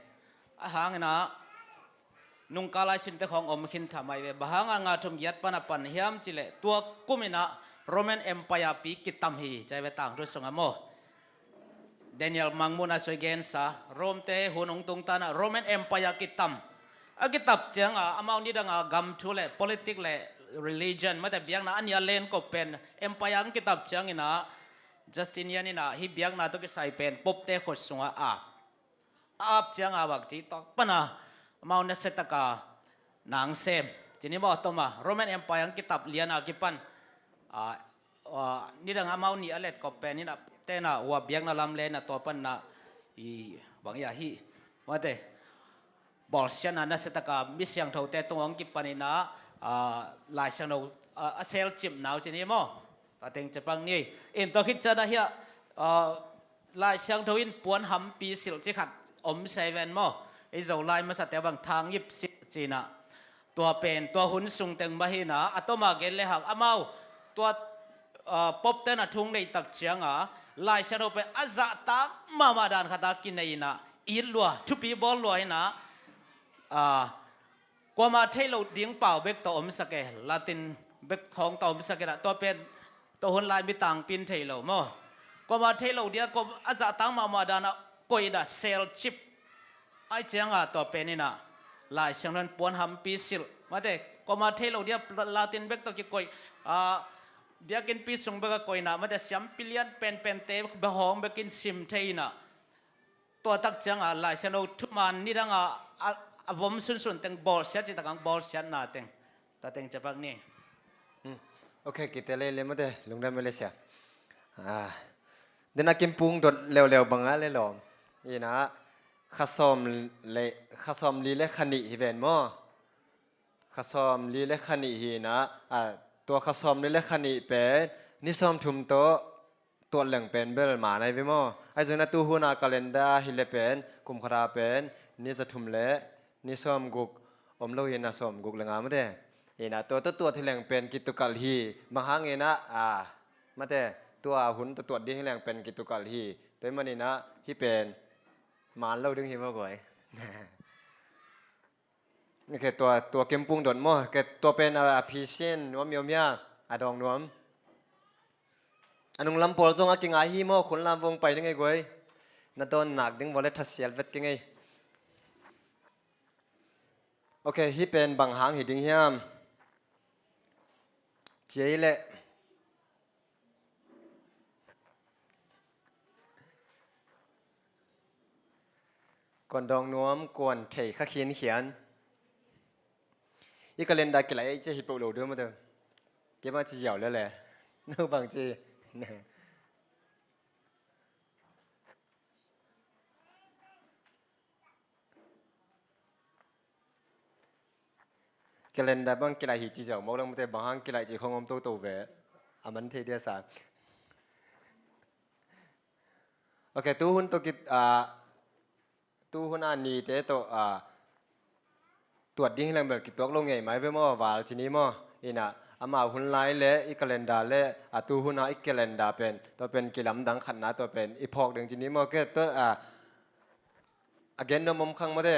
A hangin a nungkal lai sinte khawng om khin tham ahi ve. Bang hanga nga thum giat pan a pan hiam ci le tua kumin a Roman Empire pi kitam hi ci ahi ve tangthu sunga maw. Daniel mangmuhna soi gensa, Rome te hun hong tungtana Roman Empire kitam. A kitam cianga amau nidanga gam thu le politic le religion mate biakna a nih a lenkop pen empire hong kitam ciangina Justinian ina hi biakna tawh kisai pen Pope te khut sunga a ap cianga bak ci tawk pana amau nasia taka nang sem. Cini maw tawma Roman Empire hong kitam liana kipan, a, a, nidang amau nih a letkop pen ina tena ua biakna lam lena tua panna i bang ia hi. Mate bawlsiatna nasia taka mi siangthote tung hong kipanina, a, Lai Siangtho, a, a selcipna uh cini maw. Tua teng cia pak ni. In tua khit ciana hia, a, Lai Siangtho in puan hampi silh ci khat om seven maw. Ei Zolai masate bang thang ip silh cina. Tua pen, tua hun sung teng mah hina, a tawma gen le hang amau. Tua, a, Pope ten a thung nei tak cianga, Lai Siangtho pen a zahtak mahmah dan khata kineina, it lua, thupi bawl lua hina, a, kuama thei lo ding pau bek tawh omsak e, Latin bek khawng tawh omsak e, tua pen tawh hun lai mi tangpin thei lo maw. Kuama thei lo dia, kuama a zahtak mahmah dana koihna selcip. Ai cianga tua penina Lai Siangtho in puan hampi silh. Mate, kuama thei lo dia Latin bek tawh kikoih, a, biakinnpi sung bek a koihna, mate siampi lian penpente behawng bekin sim theina. Tua tak cianga Lai Siangtho thuman nidanga a, a vom sunsun teng bawlsiat ci takang bawlsiatna teng. Tua teng cia pak ni. Hmm. Ok, kite le le mate, lungdam le sia. Ah. Dena kimpung dot leuleu banga le lawm. Ina, Kha sawm le, kha sawm li le kha nih hi ven maw? Kha sawm li le kha nih hi na, a, tua kha sawm li le kha nih pen ni sawm thum tawh tuat leng pen bel man ahi ve maw? Ahi zongin a tu hun a calendar hi le pen kum khat a pen ni za thum le ni sawm guk om lo hi na, sawm guk le nga mate. Hi na tua tawh tuat hi leng pen kitukalh hi. Bang hangin a, a, mate, tua hun tawh tuat ding hi leng pen kitukalh hi. Tua hi manin a hih pen man lo ding hi maw guai? Ke tua, tua kimpung dot maw? Ke tua pen a, a phisin nuam miau mia, a dawng nuam. A nunglam pawl zong a kingai hi maw, khun lam vong pai ding ei guai. Na dawn nak ding vawle thasial vet keng ei. Ok, hih pen bang hang hi ding hiam? Ciei leh kuan dawng nuam, kuan thei kha khinkhian. I calendar kilaih ei ci hi poh lo deuh mah teuh. Keimah ci ziau lele. No bang ci. Calendar bang kilaih hi ci ziau mawk leng mate, bang hang kilaih ci khong om toto ve. A man thei dia sa. Ok, tu hun tawh kit, a, tu hun a nite tawh, a, tuat ding hi leng bel kituak lo ngei mai ve maw, val ci ni maw? Hi na, amau hun lai le i calendar le, a, tu hun a i calendar pen, tua pen kilamdang khatna tua pen i phawk ding ci ni maw? Ke tua, a, a gen nuam om khang mate.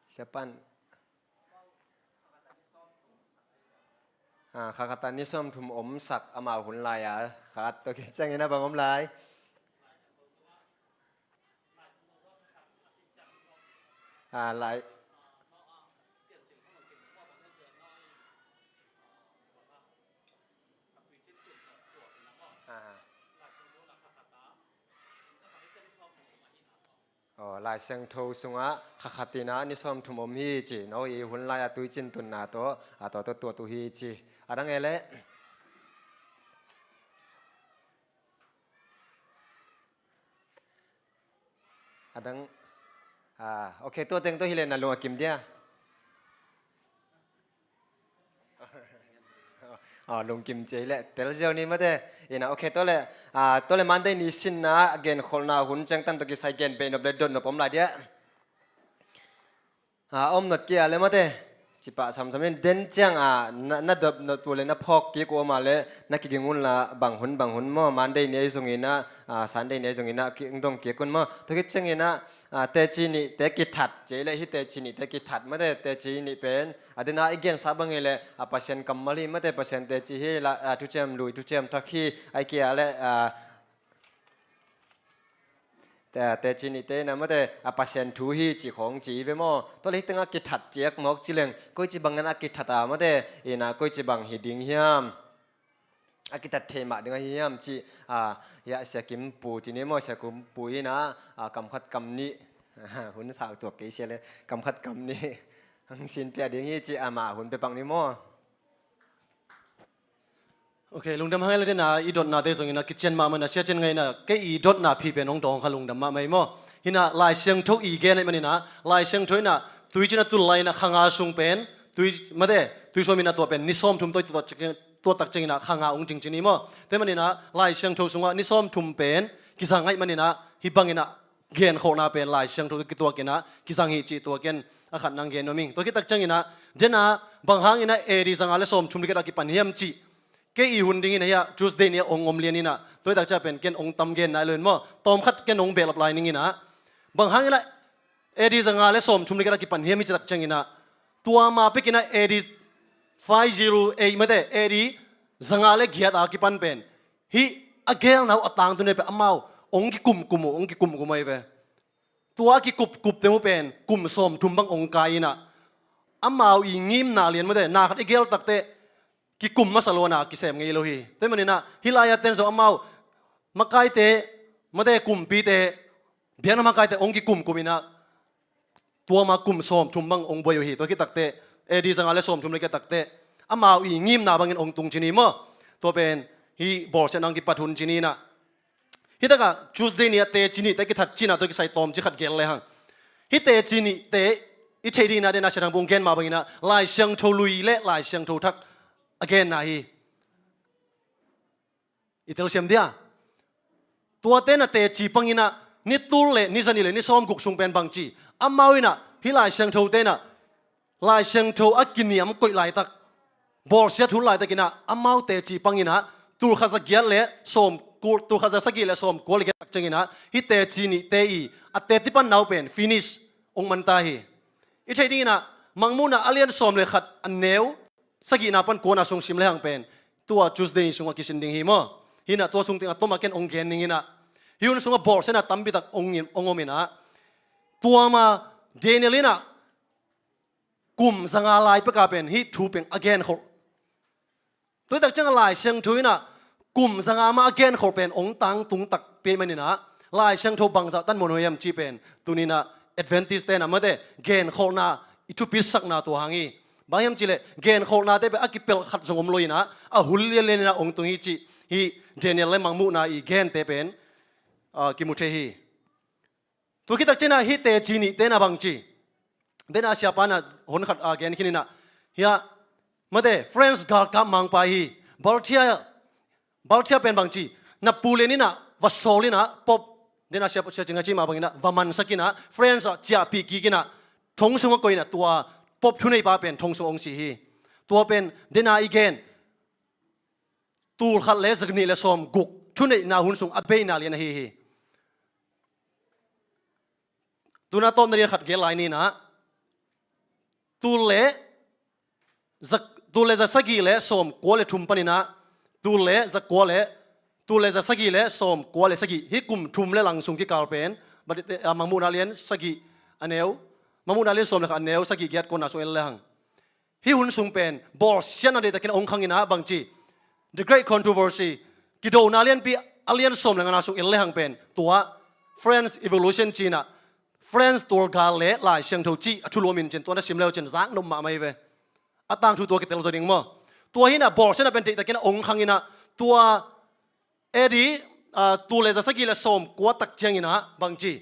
Siapan. A, kha khat a ni sawm thum omsak amau hun lai a khat. Tua khit ciangin a bang om lai? A, lai. A. Aw, Lai Siangtho sungah kha khat in a ni sawm thum om hi ci, no i hun lai a tuicin tunna tawh, a tua tawh tuat uh hi ci. A dang e leh. A dang, a, ok, tua teng tawh hi leh na lung a kim dia. Aw, lungkim ciei leh tel ziau ni mate. Hi na, ok, tua leh, a, tua leh Monday ni sinna genkholhna hun ciangtan tawh kisai gen beih nop le dot nop om lai dia. A, om nop kei a leh mate. Ci pah samsam in den ciang a, na, na dot nop uh leh na phawk kik uh om a leh na kiging un la, bang hun bang hun maw, Monday ni ahi zongin a, a, Sunday ni ahi zongin a, kidong kik un maw. Tua khit ciangin a, a, teci nihte kithat, ci leh hih teci nihte kithat mate, teci nih pen a, den a i gensa bang hi leh, a, Pasian kammal hi mate, Pasian teci hi la, a, thuciam lui, thuciam thak hi, a, kei a leh, a, te, teci nihte na mate, a, Pasian thu hi ci khong ci ve maw? Tua leh hih tengah kithat ciek mawk ci leng, koici bangin a kithat a mate, hi na koici bang hi ding hiam? A kithat thei mah ding ahi hiam ci, a, hiah Sia Kim Pu ci ni maw, Sia Kim Pu in a, a, kam khat kam nih, hun sau tuak kei sia leh, kam khat kam nih hong sin pia ding hi ci, amah hun pia pak ni maw. Ok, lungdam hang e. La den a i dotnate zongin a kician mahmah in a, Sia Cin Ngai in a kei i dotna phi pen hong dawng kha lungdam mahmah hi maw. Hi na Lai Siangtho i gen ahih manin a, Lai Siangtho in a tuicin a tul lai in a kha nga sung pen, tui, mate, tui suam in a tua pen ni sawm thum tawh tuat ciang, tuat tak ciangin a kha nga hong cing ci ni maw. Tua ahih manin a Lai Siangtho sungah ni sawm thum pen kizang ahih manin a hih bangin a genkholhna pen Lai Siangtho kituak in a kizang hi cih tua ken a khat nang gen nuam ing. Tua khit tak ciangin a, den a bang hangin a A D zanga le sawm thum le giat a kipan hiam cih kei i hun dingin a hiah Tuesday ni a hong om lian in a, tua hi tak ciang pen ken hong tam gen nai lo in maw, tawm khat ken hong behlap lai ning in a, bang hangin a A D zanga le sawm thum le giat a kipan hiam hi ci tak ciangin a, tua ma pek in a A D five zero eight mate, A D zanga le giat a kipan pen hih a gelna uh a tangtun pen amau hong kikumkum uh, hong kikumkum uh ahi ve. Tua a kikupkup teng uh pen kum sawm thum bang hong kai in a, amau i ngimna lian mate, na khat i gel tak teh kikum masa lo in a kisem ngei lo hi. Tua ahih manin a hih lai-a ten zong amau makaite mate, kumpite, biakna makaite hong kikumkum in a, tua ma kum sawm thum bang hong buai uh hi. Tua khit tak teh A D zanga le sawm thum le giat tak teh amau i ngimna bangin hong tung ci ni maw. Tua pen hih bawlsiatna hong kipat hun ci ni in a, Hih takah Tuesday ni-a teci nihte kithat cihna tawh kisai tawmcik khat gen lehang, hih teci nihte i theih dingin ah, den a Sia Thang Pung gen mah bangin ah, Lai Siangtho Lui le Lai Siangtho Thak a genna hi. I telsiam dia? Tuate in ah teci pangin ah, ni tul le ni zanih le ni sawmguk sung pen bangci, amau in ah, hih Lai Siangthote in ah Lai Siangtho a kiniam koih laitak, bawlsiat hun laitakin ah, amau teci pangin ah, tul khat za giat le sawm kul, tul khat za sagih le sawm kua le giat tak ciangin ah, hih teci nihte i a teci pan nau pen finish hong man ta hi. I theih dingin ah, Mangmuhna a lian sawm le khat a neu sagihna pan kuana sung sim lehang pen, tua Tuesday ni sungah kisin ding hi maw. Hi in ah tua sung teng a tom a ken hong gen ning in ah, hih hun sungah bawlsiatna tampi tak hong in, hong om in ah, tua ma Daniel in ah kum zanga lai peka pen hih thu pen a genkholh. Tua hi tak ciangah Lai Siangtho in ah kum zanga mah a genkholh pen hong tangtung takpi ahih manin ah, Lai Siangtho bangzah tan muanhuai hiam cih pen tuni in ah Adventist-te in ah mate, genkholhna i thupi sakna tua hang hi. Bang hiam cih leh genkholhnate pen a kipelh khat zong om lo in ah, a hun lianlian in ah hong tung hi cih hih Daniel le Mangmuhna i gente pen, ah, kimu thei hi. Tua khit tak ciangin ah hih teci nihte in ah bangci, den a siapa in ah hon khat a gen khin in ah, hih ah mate, France galkap mangpa hi. Balthia, Balthia pen bangci, na pu lian in ah va sawl in ah Pope, den a siapa, sia cin a ci mah bangin ah va mansak in ah France ah ciahpih kik in ah thong sungah koih in ah, tua Pope thuneipa pen thong sungah hong si hi. Tua pen den a i gen tul khat le za nih le sawmguk thuneihna hun sung a beina lian ahi hi. Tu in ah tawpna lian khat gen lai ni in ah, tul le za, tul le za sagih le sawmkua le thum panin ah, tul le za kua le, tul le za sagih le sawmkua le sagih, hih kum thum le lang sung kikal pen, Mangmuhna lian sagih a neu, Mangmuhna lian sawm le khat a neu sagih giat kuana sung en lehang, hih hun sung pen bawlsiatna deihtakin hong khang in ah bangci, The Great Controversy, kidona lianpi a lian sawm le ngana sung en lehang pen, tua French Revolution ci in ah, France tualgal le Lai Siangtho cih a thulu om in cin, tua na sim le uh cin zaknop mahmah hi ve. A tangthu tua kitel zaw ding maw. Tua hi in ah bawlsiatna pen deihtakin hong khang in ah, tua A D, ah, tul le za sagih le sawmkua tak ciangin ah bangci,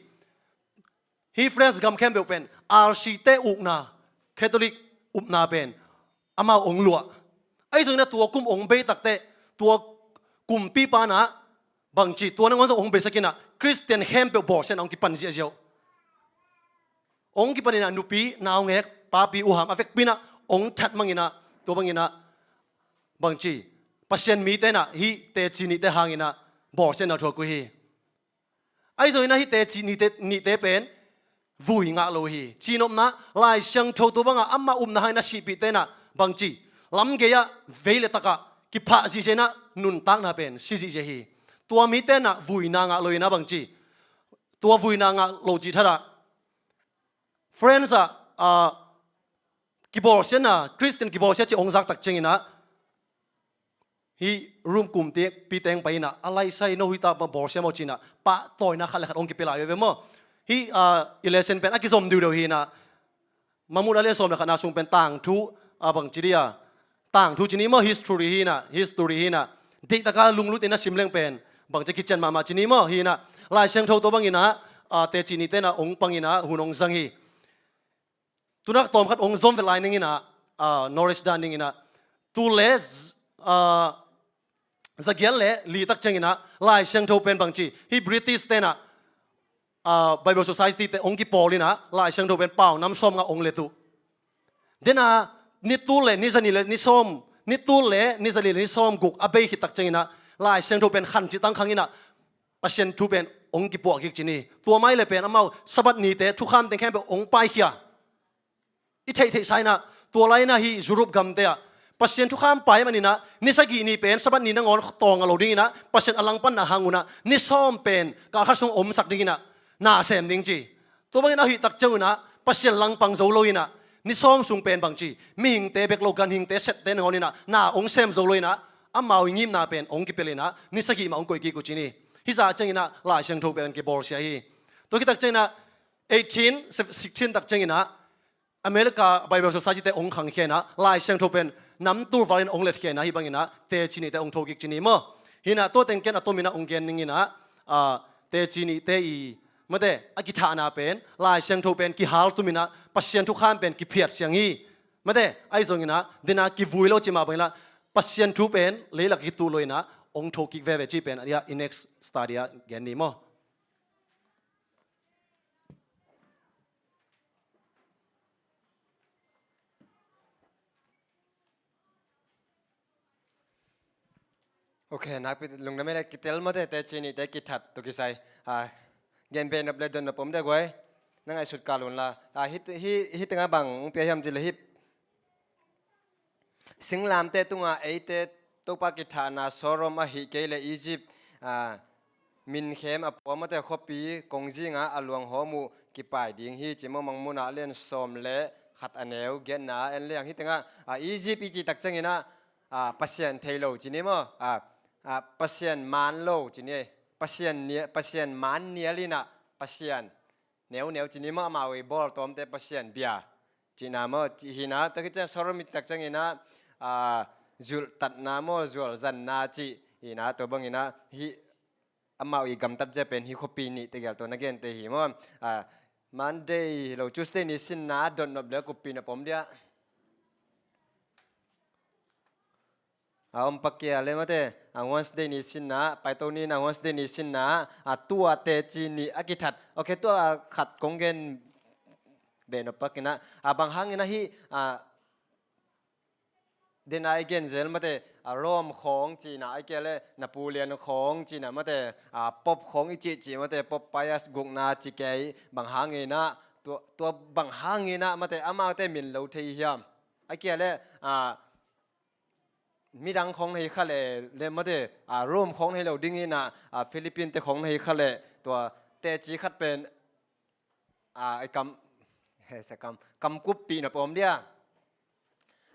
hih France gam khempeuh pen R C te ukna, Catholic upna pen amau hong luah. Ahi zongin ah tua kum hong bei takteh, tua kumpipa in ah bangci, tua nangawn zong hong beisak in ah Khristian khempeuh bawlsiatna hong kipan ziahziah uh. Hong kipan in ah nupi, naungek, papi, uham a vekpi in ah hong that mang in ah, tua bangin ah bangci, Pasian mite in ah hih teci nihte hangin ah bawlsiatna thuak uh hi. Ahi zongin ah hih teci nihte, nihte pen vui ngah lo hi. Cinopna, Lai Siangtho tua bangah amah upna hangin a sihpihte in ah bangci, lamgei ah vei le takah kiphah zihziah in ah nuntakna pen si zihziah hi. Tua mite in ah vuina ngah lo in ah bangci, tua vuina ngah lo cih thadah France ah, ah, kibawlsiatna, Khristian kibawlsiat cih hong zak tak ciangin ah, hih Rome kumpi teng pai in ah, a laisai no hih ta bawlsia maw ci in ah, pahtawina khat le khat hong kipia lai veve maw. Hih, ah, i lesson pen a kizom diudeu hi in ah, Mangmuhna lian sawm le khatna sung pen tangthu, ah, bangci dia, tangthu ci ni maw, history hi in ah, history hi in ah, deihtaka lunglut in ah sim leng pen bangci kician mahmah ci ni maw. Hi in ah, Lai Siangtho tua bangin ah, ah, teci nihte in ah hong pang in ah hun hong zang hi. Tu in ah tawm khat hong zom vet lai ning in ah, ah, Norris dan ning in ah, tul le z-, ah, za giat le li tak ciangin ah Lai Siangtho pen bangci, hih British-te in ah, ah, Bible Society-te hong kipawl in ah Lai Siangtho pen pau nam sawmnga hong let uh. Den a, ni tul le ni za nih le ni sawm, ni tul le ni za nih le ni sawmguk a bei khit tak ciangin ah Lai Siangtho pen khan cih tang khang in ah Pasian thu pen hong kipuah kik ci ni. Tua mah hi leh pen amau Sabbath nite thukham teng khempeuh hong paikhia. I theihtheihsa in ah, tua lai in ah hih Europe gamte ah Pasian thukham pai manin ah, ni sagih ni pen Sabbath ni nangawn tawng a lo dingin ah, Pasian a langpanna hang un ah, ni sawm pen kal khat sung omsak dingin ah na sem ding ci. Tua bangin ahih tak ciangun ah, Pasian langpang zo lo in ah, ni sawm sung pen bangci, mihingte bek lo, ganhingte, sette nangawn in ah na hong sem zo lo in ah, amau i ngimna pen hong kipel in ah, ni sagih mah hong koih kik uh ci ni. Hih zah ciangin ah Lai Siangtho pen kibawlsia hi. Tua khit tak ciangin ah, eighteen sixteen tak ciangin ah, America Bible Society-te hong khangkhia in ah, Lai Siangtho pen nam tul val in hong letkhia in ah, hih bangin ah teci nite hong thokik ci ni maw. Hi in ah tua teng ken a tomin ah hong gen ning in ah, ah, teci nihte i, mate, a kithahna pen, Lai Siangtho pen kihal tuminah, Pasian thukham pen kiphiat siang hi. Mate, ahi zonginah, dena kivui lo ci mah banginah, Pasian thu pen, leilak kituh lo inah, ong thokik veve ci pen, a, i next study ah gen ni maw. Ok, nakpi lungdam ei le, kitel mate, teci nihte kithat tawh kisai. Ah, gen beh nop le don nop om dek guai. Na ngaihsut kal un la. Ah, hih, hih, hih tengah bang ong pia hiam ci le hih. Singlamteh tungah eite Topa kithahna Sodom ahih kei le Egypt, ah, minkhem a pua mate khuapi kongzinga a luanghawm uh kipai ding hi ci maw. Mangmuhna lian sawm le khat a neu giatna en leng hih tengah, ah, Egypt i cih tak cianginah, ah, Pasian thei lo ci ni maw. Ah, ah, Pasian man lo ci ni. Pasian nia-, Pasian man nial inah Pasian neuneu ci ni maw, amau i bawltawmte Pasian bia cihna maw, cih hinah, tua khit ciang Sodom i tak cianginah, ah, zulhtatna maw, zualzanna cih hinah, tua banginah hih amau i gamtat zia pen hih khuapi nih tegel tua na gente hi maw. Ah, Monday lo Tuesday ni sinna dot nop le kuppi na pom dia. A om pakia le mate, a Wednesday ni sinna, paito ni na Wednesday ni sinna, a tua teci nih a kithat. Ok, tua khat kong gen beh nop pakinah, a bang hanginah hih, a, dena i gen zel mate, a Rome khawng cihna, a kia le Napoleon khawng cihna mate, a Pope khawng i cihcih mate, Pope Pius gukna ci kei, bang hanginah, tua, tua bang hanginah mate, amaute min lo thei hiam. A kia le, a, midang khawng na hi kha le, le mate, a, Rome khawng na hi lo ding inah, a, Philippine te khawng na hi kha le, tua teci khat pen, a, i kam, he, sa kam, kam kuppih na pawm dia.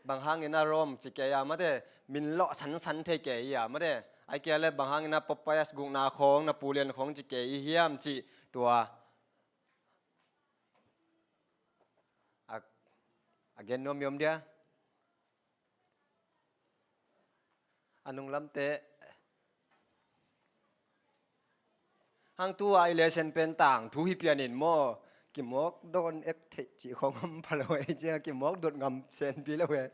Bang hanginah Rome ci kei a mate, min lawh sansan thei kei a mate. A kia le bang hanginah Pope Pius gukna khawng, Napoleon khawng ci kei hiam cih tua. A, a gen nuam i om dia. A nunglamte. Hang tua i lesson pen tangthu hi pianin maw. Kimawk dawn ek theih cih khawng om pha lo ei cia, kimawk dot ngam senpi lo ei.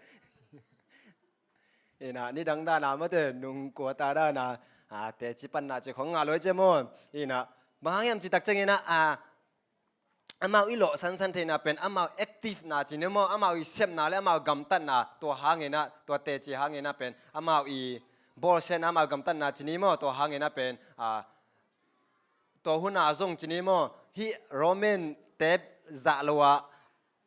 Inah, nidang dana mate, nung kuata dana, a, teci panna cih khawng ngah lo ei cia maw. Inah, bang hang hiam cih tak cianginah, a, amau i lawh sansan theihna pen, amau active na ci ni maw, amau i sepna le amau gamtatna, tua hanginah, tua teci hanginah pen, amau i bawlsiatna, amau gamtatna ci ni maw, tua hanginah pen, a, tua huna zong ci ni maw, hih Roman te zah lo ah,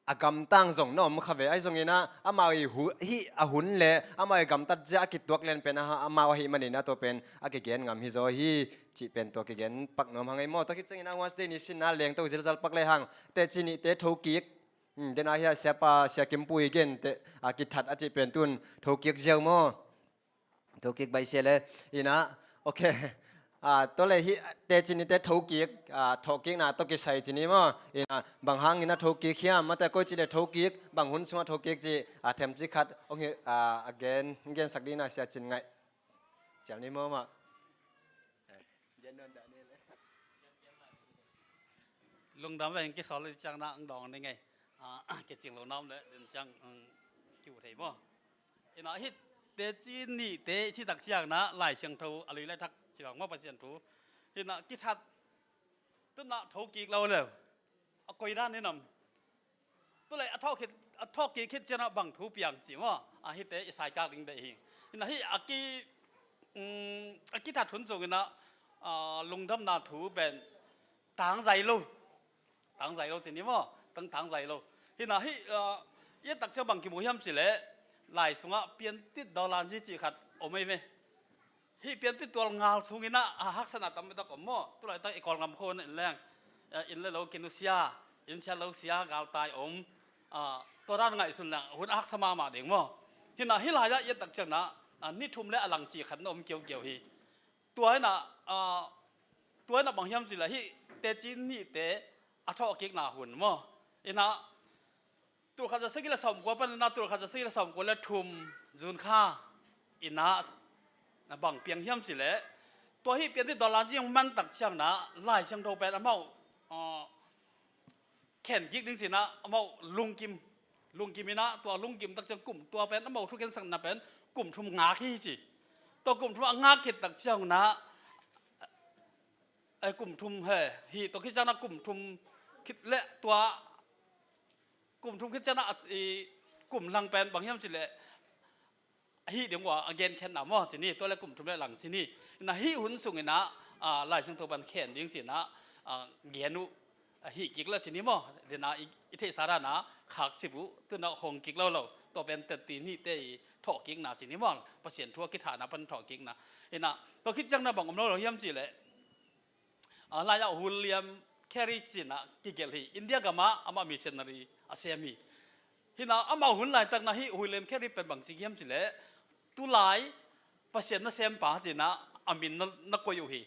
a gamtang zong na om kha ve, ahi zonginah, amau i hu-, hih a hun le, amau i gamtat zia a kituak lian pen, a, amau ahih maninah tua pen, a kigen ngam hi zaw hi, cih pen tua kigen pak nuam hang ei maw. Tua khit cianginah Wednesday ni sinna lengto zilzal pak le hang, teci nihte thokik. Hmm, dena hia siapa, sia Kimpui gen te, a, kithat a cih pen tun, thokik ziau maw. Thokik baih sia le, inah, ok. A, tua le hih, teci nihte thokik, a, thokikna tawh kisai ci ni maw. Inah, bang hanginah thokik hiam, mate koi ci le thokik, bang hun sungah thokik ci, a, themci khat, ong hi, a, a gen, gensak dina sia Cin Ngaih. Ciam ni maw mah. Lungdam veng kisawl le ciang na ang dawng ding ei. A, kicing lo nam le, din ciang, um, kiu thei maw. Inah hih teci nihte, ci tak ciang na, Lai Siangtho, a lui lai thak, ci bang maw Pasian thu. Inah kithat, tunah thokik lo le. A koi dan ni nam. Tulai a thawk khit, a thawk kik khit cianah bang thu piang ci maw. A hihte i saikak ding deih hi. Hinah hih a ki, um, a kithat hun zong inah, a, lungdamna thu pen tangzai lo. Tangzai lo ci ni maw. Tang, tangzai lo. Hinah hih, a, i et tak ciang bang kimu hiam ci leh. Lai sungah piantit dawlan zi cih khat om ei ve. Hih piantit tual ngal sung inah, a, haksatna tam tak om maw. Tulaitak i Kawlgam khua in leng, a, inn le lo kinusia, inn siat lo sia, galtai om, a, tua dan ngaihsun leng, hun a haksa mahmah ding maw. Hinah hih lai-ah i et tak ciangin ah, a, ni thum le a lang cih khat na om kiaukiau hi. Tua inah, a, tua inah bang hiam cih leh hih teci nihte a thawhkikna hun maw. Inah, tulkhat za sagih le sawmkua panin ah tulkhat za sagih le sawmkua le thum June kha inah na bang piang hiam cih leh, Tua hih piantit dollar ci hong man tak ciangin ah Lai Siangtho pen amau, ah, khen kik ding ci-in ah amau lungkim, lungkim in ah, tua lungkim tak ciang kum, tua pen amau thukhensakna pen kum thum ngak hi ci. Tua kum thum a ngak khit tak ciangin ah, eh, kum thum he, hih tua khit ciangin ah kum thum khit leh tua kum thum khit ciangin ah, i, kum lang pen bang hiam cih leh, hih ding uh a genkhiatna maw ci ni, tua leh kum thum leh lang ci ni. Na hih hun sungin ah, ah, Lai Siangtho pan khen ding ci-in ah, ah, gen uh, ah, hih kik leh ci ni maw. Dena i, i theihsa dan ah khakcip uh, tu-in ah hong kik lo lo. Tua pen teti nihte i thawhkikna ci ni maw. Pasian thu a kithahna pan thawhkikna. Ina, tua khit ciangin ah bang om lo lo hiam cih leh, ah, lai-ah William Carey ci-in ah kigelh hi. India gamah amah missionary a sem hi. Hi-in ah amau hun laitak in ah hih William Carey pen bang ci hiam cih leh, tulai Pasian nasempa ci-in ah a min na, na koih uh hi.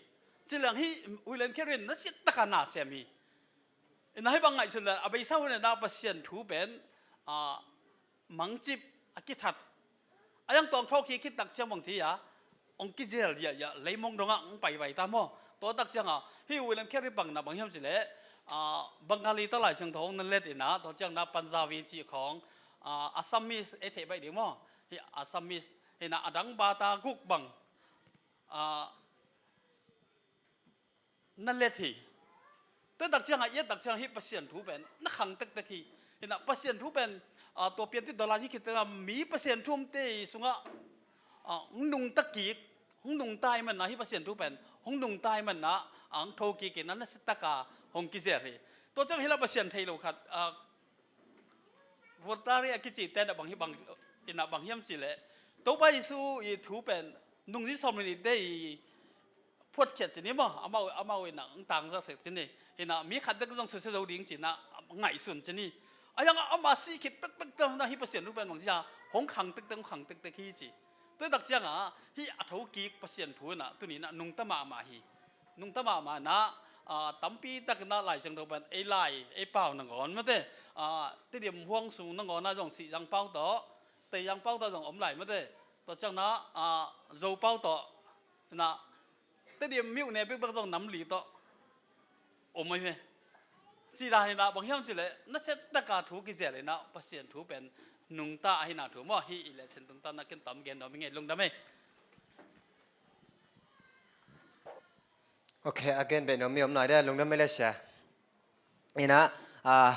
Ci leng hih William Carey in nasia takin na sem hi. Ina hih bang ngaihsun leh a beisa hun in ah Pasian thu pen, ah, mangcip a kithat. A yang tawng thawhkik khit tak ciang bang ci a, hong kizel ziahziah, leimong dongah hong paipai ta maw. Tua tak ciangin ah hih William Carey bang na bang hiam cih leh, ah, Bengali tawh Lai Siangtho hong na let in ah, tua ciangin ah Punjabi cih khawng, ah, Assamese ei theih baih ding maw. Hih Assamese hi-in ah adang bata guk bang, ah, na let hi. Tua tak ciangin ah, i et tak ciangin ah hih Pasian thu pen na khang tektek hi. Hi-in ah Pasian thu pen, ah, tua piantit dollar hi khit ciangin ah mi Pasian thu omte sungah, ah, hong nungta kik, hong nungta ahih manin ah hih Pasian thu pen hong nungta ahih manin ah, ah, hong thokik in ah nasia takin hong kizel hi. Tua ciangin hih lai Pasian thei lo khat, ah, Voltaire a kicite in ah bang hi, bang, in ah bang hiam cih leh, Topa Jesu i thu pen nungzui sawm le nihte i phuatkhiat ci ni maw, amau, amau in ah hong tangzak sek ci ni. Hi-in ah mi khat dek zong susia zo ding ci-in ah ngaihsun ci ni. A yang ah amah sih khit pekpek ciangin ah hih Pasian thu pen bang ci a, hong khang tektek, hong khang tektek hi ci. Tua tak ciangin ah hih a thokik Pasian thu in ah tuni-in ah nungta mahmah hi. Nungta mahmah in ah, ah, tampi takin ah Lai Siangtho pen ei lai, ei pau nangawn mate, ah, Tedim huang sung nangawn ah zong Sihzang pau tawh, Teizang pau tawh zong om lai mate. Tua ciangin ah, ah, Zo pau tawh, in ah, Tedim myone bekbek zong nam li tawh om ahi hi. Ci dan hi-in ah bang hiam cih leh, nasia takin thu kizel in ah Pasian thu pen nungta ahihna thu maw. Hih i lesson tungtawn ah ken tom gen nuam ing ei, lungdam ei. Ok, a gen beh nuam mi om nai de, lungdam ei le sia. Hi-in ah, ah,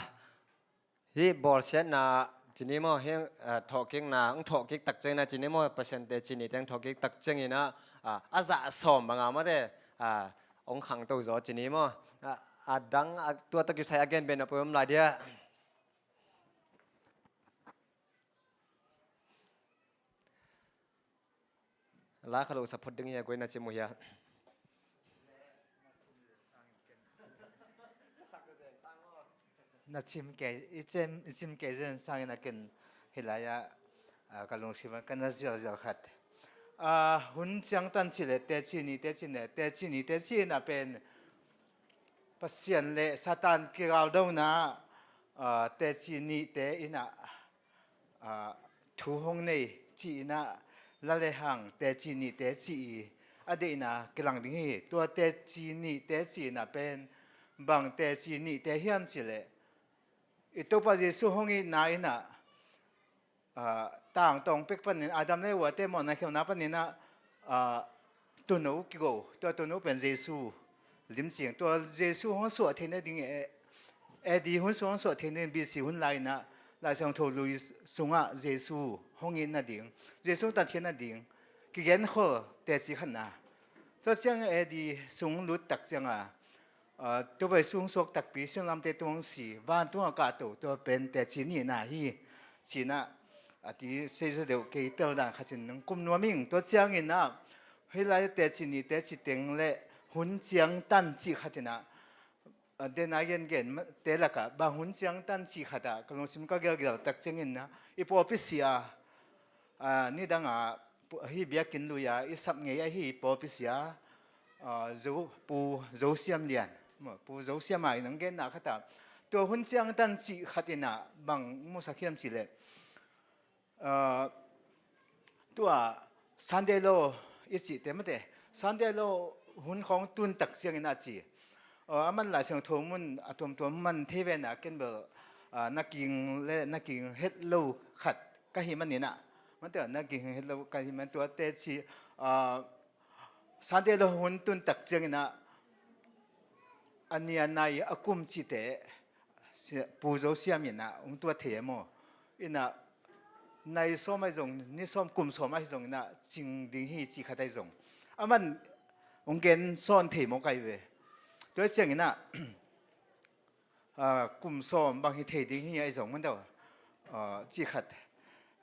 hih bawlsiatna ci ni maw, hih, ah, thawhkikna, hong thawhkik tak ciangin ah ci ni maw, Pasian teci nite hong thawhkik tak ciangin ah, ah, a zah sawm bang a mate, ah, hong khangto zaw ci ni maw. Ah, a dang, ah, tua tawh kisai a gen beh nuam peuh om lai dia. La kha lo sa phot ding hi a, koi na cim uh hia? Na cim kei, i cim, i cim kei zen sangin a ken hih lai-ah, ah, ka lungsim ah ka na zialzial khat. Ah, hun ciangtan cih leh teci ni, teci ni, teci ni, teci in ah pen Pasian le Satan kigaldona, ah, teci nite in ah, ah, thu hong nei ci-in ah, la le hang teci nite ci-in a deihna kilang ding hi. Tua teci nite ci-in ah pen bang teci nite hiam cih leh, i Topa Jesu hong itna in ah, ah, tangtawng pek panin Adam le Eva te mawhna khialhna panin ah, ah, tuuno kigo, tua tuuno pen Jesu limcing, tua Jesu hong suah theihna ding, eh, A D hun sung hong suah theihna ding, B C hun lai-in ah Lai Siangtho lui sungah Jesu hong itna ding, Jesu hong tan theihna ding kigenkhol teci khatna. Tua ciang A D sung lut tak ciangin ah, ah, Topa Jesu hong suak takpi, singlamteh tung hong si, vantung ah kahto, tua pen teci nihna hi ci-in ah, a ti, sei zaw deuh kei tel dan khat in hong kum nuam ing. Tua ciangin ah hih lai teci ni, teci teng le hun ciangtan cih khat in ah, ah, den a gengen te lakah bang hun ciangtan cih khat ah ka lungsim ka gelgel tak ciangin ah, i pawlpi sia, ah, nidang ah, pu-, hih biakinn lui-a i sap ngei ahi pawlpi sia, ah, Zo, Pu Zo Siam Lian, Pu Zo Siam a in hong genna khat ah, tua hun ciangtan cih khat in ah bang musak hiam cih leh, ah, tua Sunday law i cihte mate, Sunday law hun khawng tun tak ciangin a ci. Aw, a man Lai Siangtho mun a tuamtuam man thei ve na, ken bel, ah, na king le na king het lo khat ka hi maninah, mate na king het lo ka hi man tua teci, ah, Sunday lo hun tun tak ciangin ah, a nia nai a kum cite, Sia-, Pu Zo Siam in ah hong tuat thei e maw? In ah nai sawm ahi zong, ni sawm, kum sawm ahi zong in ah cing ding hi, ci khat ahi zong. A man hong gen sawn thei maw kai ve. Tua ciangin ah, ah, kum sawm bang hi thei ding hi ahi zong man deuh, ah, ci khat.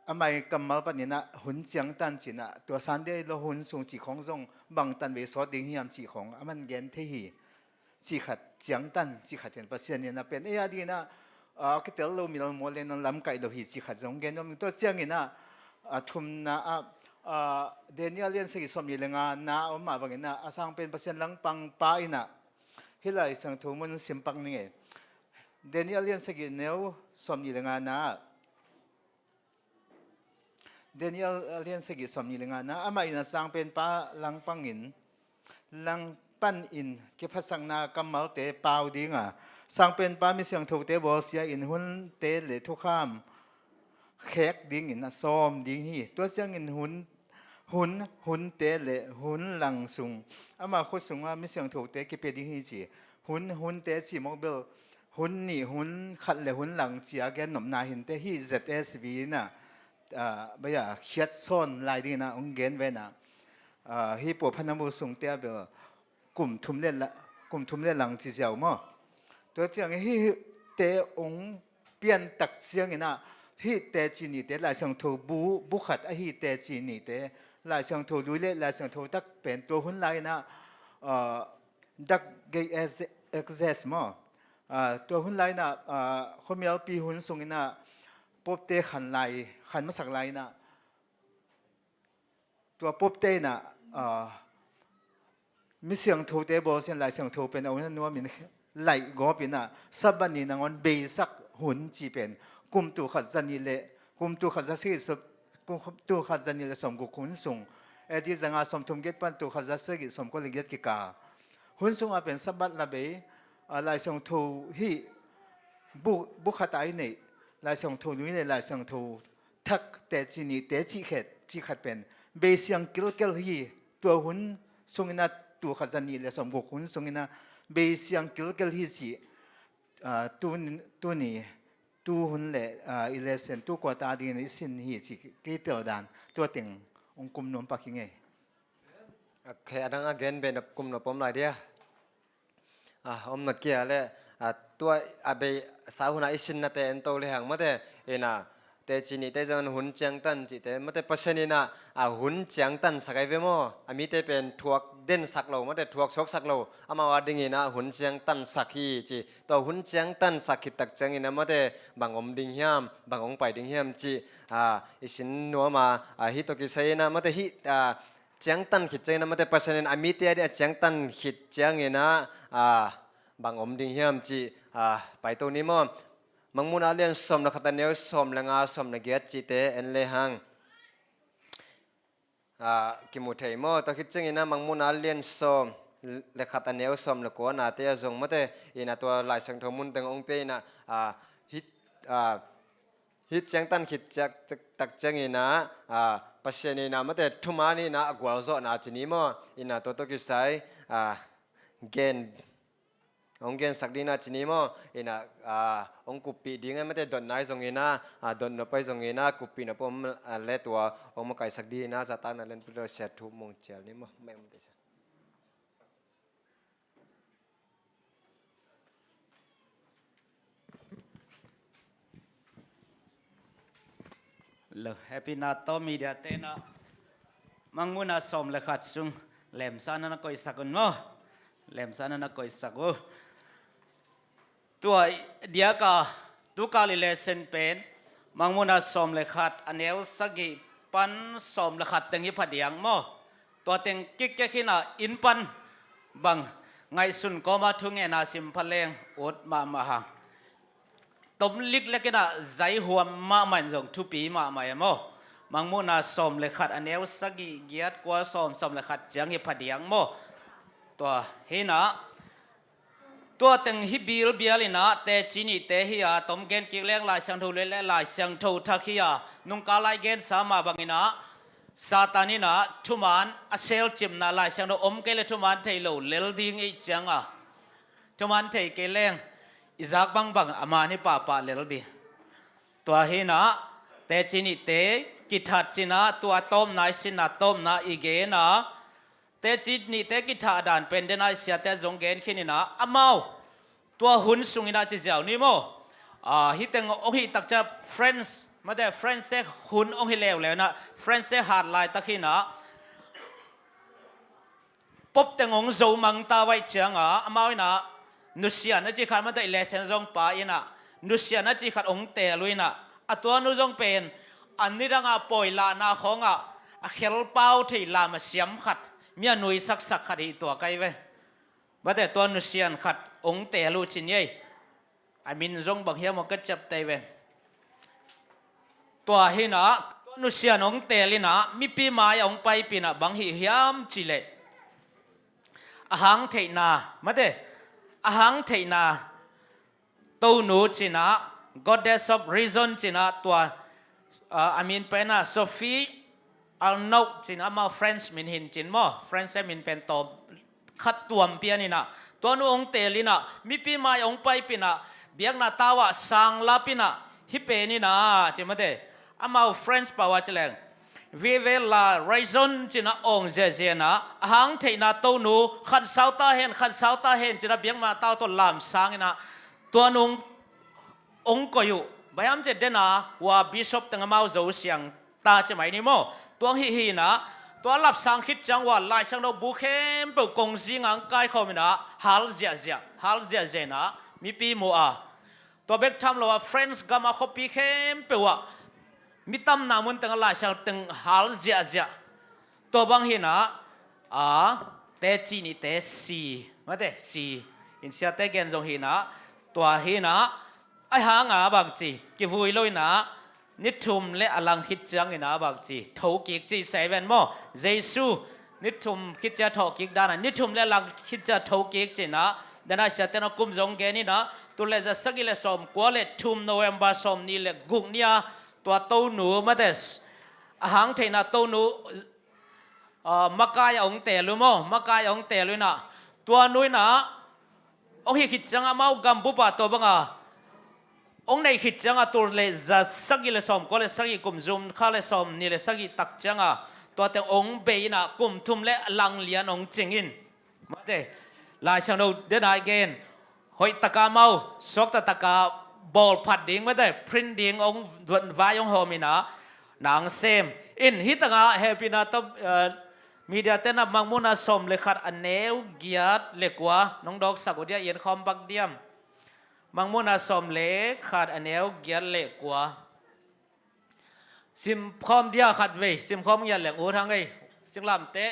A mai kammal panin ah hun ciangtan cin ah, tua Sunday lo hun sung ci khawng zong bang tan vei sawt ding hiam ci khawng a man gen thei hi. Ci khat, ciangtan ci khat in Pasian in a pen ei a dingin ah, ah, kitel lo, mil maw le nan lamkaih lo hi ci khat zong gen om. Tua ciangin ah, a thumna ah, ah, Daniel lian sagih sawm nih le nga na a om mah bangin ah, a sangpen Pasian langpang pa in ah, hih Lai Siangtho mun simpak ning e. Daniel lian sagih neu sawm nih le nga na ah, Daniel lian sagih sawm nih le nga na, amah in a sangpenpa langpangin, langpan in kiphatsakna kammalte pau dinga, sangpenpa mi siangthote bawlsia in hunte le thukham khek dingin a sawm ding hi. Tua ciangin hun, hun, hunte le hun lang sung, ama khut sunga mi siangthote kipia ding hi ci. Hun, hunte ci mawk bel, hun nih, hun khat le hun lang cia gen nopna hinte hi. Z S V in ah, ah, baya khiat sawn lai dingin ah hong gen ve na, ah, hi pua phan a mu sungte a bel kum thum le la-, kum thum le lang ci ziau maw? Tua ciang hihte hong pian tak ciangin ah, hih teci nite, Lai Siangtho bu, bu khat ahi teci nite, Lai Siangtho lui le Lai Siangtho tak pen tua hun lai-in ah, ah, Dark Ages maw? Ah, tua hun lai-in ah, ah, khuamialpi hun sungin ah, Pope te khan lai, khan masak lai-in ah, tua Pope te in ah, ah, mi siangthote bawlsia in Lai Siangtho pen a hun a nuamin laih gawp in ah, Sabbath ni nangawn beisak hun ci pen, kum tul khat za nih le, kum tul khat za sagih sawm, kum tul khat za nih le sawmguk hun sung, A D zanga sawmthum giat pan tul khat za sagih sawmkua le giat kikal hun sungah pen Sabbath la bei, ah, Lai Siangtho hih bu, bu khat a i neih, Lai Siangtho lui le Lai Siangtho thak teci nite cih khat, cih khat pen beisiang kilkel hi. Tua hun sungin ah, tul khat za nih le sawmguk hun sungin ah beisiang kilkel hi cih, ah, tuni, tuni, tu hun le, ah, i lesson tu quarter dingin i sin hi cih kei tel dan tua teng hong kum nuam pak hi ngei. Ok, a dang a gen be na kum nuam pom lai dia. Ah, om na kia le, ah, tua a bei sa hun a i sinnate en to le hang mate, in ah, teci nite zong hun ciangtan cite mate, Pasian in ah, ah, hun ciangtan sak ai ve maw? A mite pen thuak den sak lo mate, thuak suak sak lo, amau a dingin ah hun ciangtan sak hi ci. Tua hun ciangtan sak khit tak ciangin ah mate, bang om ding hiam, bang hong pai ding hiam ci, ah, i sin nuam a, ah, hih tawh kisai in ah mate hih, ah, ciangtan khit ciangin ah mate, Pasian in a mite a ding a ciangtan khit ciangin ah, ah, bang om ding hiam ci, ah, pai to ni maw? Mangmuhna lian sawm le khat a neu sawm le nga, sawm le giat cite en le hang. Ah, kimu thei maw? Tua khit ciangin ah Mangmuhna lian sawm le khat a neu sawm le kua nate a zong mate, in ah tua Lai Siangtho mun teng hong pia in ah, ah, hih, ah, hih ciangtan khit ciak tak, tak ciangin ah, ah, Pasian in ah mate thuman in ah a gualzawhna ci ni maw? In ah tua tawh kisai, ah, gen, hong gensak ding in ah ci ni maw? In ah, ah, hong kuppih ding a mate, dotna i zongin ah, ah, dot nop a i zongin ah, kuppih nop om, ah, le tua hong makaisak ding in ah, zahtakna lianpi tua Sia Thu Mung Cial ni maw? Mai om te sia. Lo, happy na to media te na. Mangmuhna sawm le khat sung lemsakna na koihsak un maw? Lemsakna na koihsak uh. Tua diaka tukal i lesson pen Mangmuhna sawm le khat a neu sagih pan sawm le khat teng hi phadiang maw? Tua teng kikkek hi na, inn pan bang ngaihsun kawma thungetna sim pha leng ut mahmah hang. Tom liklek in ah zaihuam mahmah in zong thupi mahmah e maw? Mangmuhna sawm le khat a neu sagih, giat, kua, sawm, sawm le khat ciang hi phadiang maw? Tua hi inah, tua teng hi bilbial inah teci nihte hi a, tom gen kik leng Lai Siangtho le le Lai Siangtho thak hi a, nungkal lai gensa mah bang inah Satan inah thuman a selcipna Lai Siangtho om kei le thuman thei lo lel ding i hih cianga, thuman thei kei leng i zak bangbang a man hi pahpah lel ding. Tua hi inah teci nihte kithat ci inah tua tawpna i sinna tawpna i gen a, teci nihte kithah dan pen den a i siate zong gen khin inah amau tua hun sung inah ci ziau ni maw? Ah, hi teng ong hih tak ciang French, mate French te hun ong hi leuleu inah French te hat laitak hi inah Pope teng ong zo mang ta vai cianga amau inah nusia na ci khat mate i lesen zong pa inah nusia na ci khat ong teel uh inah a tua nu zong pen a nidangah pawi lahna khawngah a khelpau thei lam a siam khat, mi a nuisaksak khat hi tua kai ve. Mate tua nusian khat ong teel uh ci ni ei. A min zong bang hiam aw ka ciap tei ven. Tua hi inah tua nusian ong teel inah mipi mai a ong paipih inah bang hih hiam ci leh a hang theihna, mate a hang theihna tonu ci inah, Goddess of Reason ci inah tua, ah, a min pen ah Sophie Arnould ci inah amau French min hi in cin maw, French te min pen tawm khat tuam pian inah tua nu ong teel inah mipi mai ong paipih inah biakna tau ah sanglap inah hi pen inah ci mate amau French pau ah ci leng Vive la raison ci inah awng ziazia inah a hang theihna tonu khansau ta hen, khansau ta hen ci inah biakna tau tawh lamsang inah tua nu ong koih uh. Bang hiam ci leh den a hua bishop teng amau zo siang ta ci mai ni maw? Tua ong hih hi inah tua lapsang khit ciang hua Lai Siangtho bu khempeuh kongzing ah ong kaikhawm inah hal ziahziah, hal ziahziah inah mipi mu a, tua bek tham lo ah French gam a khuapi khempeuh ah mi tamna mun teng ah Lai Siangtho teng hal ziahziah. Tua bang hi inah a teci nihte si, mate si in siate gen zong hi inah tua hi inah a hang a bang ci kivui lo inah ni thum le a lang khit ciang inah bang ci thokik ci sei ven maw? Jesu ni thum khit ciang thawhkik dan a ni thum le a lang khit ciang thokik ci inah den a siate na kum zong gen inah tul le za sagih le sawm kua le thum November sawm nih le guk ni a tua tonu mate a hang theihna tonu ah, makai a ong teel uh maw? Makai a ong teel uh inah tua nu inah ong hih khit ciang amau gambup ah tua banga ong neih khit cianga tul le za sagih le sawm kua le sagih kum zum kha le sawm nih le sagih tak cianga tua teng ong bei inah kum thum le a lang lian ong cing in. Mate Lai Siangtho den a i gen hoih taka mau suakta taka bawl phat ding mate print ding ong vai ong hawm inah nang sem in hi tangah hehpihna tawh, eh, media te na Mangmuhna sawm le khat a neu giat le kua nong dawksak uh dia i en khawm bak diam? Mangmuhna sawm le khat a neu giat le kua. Simkhawm dia khat vei simkhawm ngiat leng ut hang ei. Singlamteh,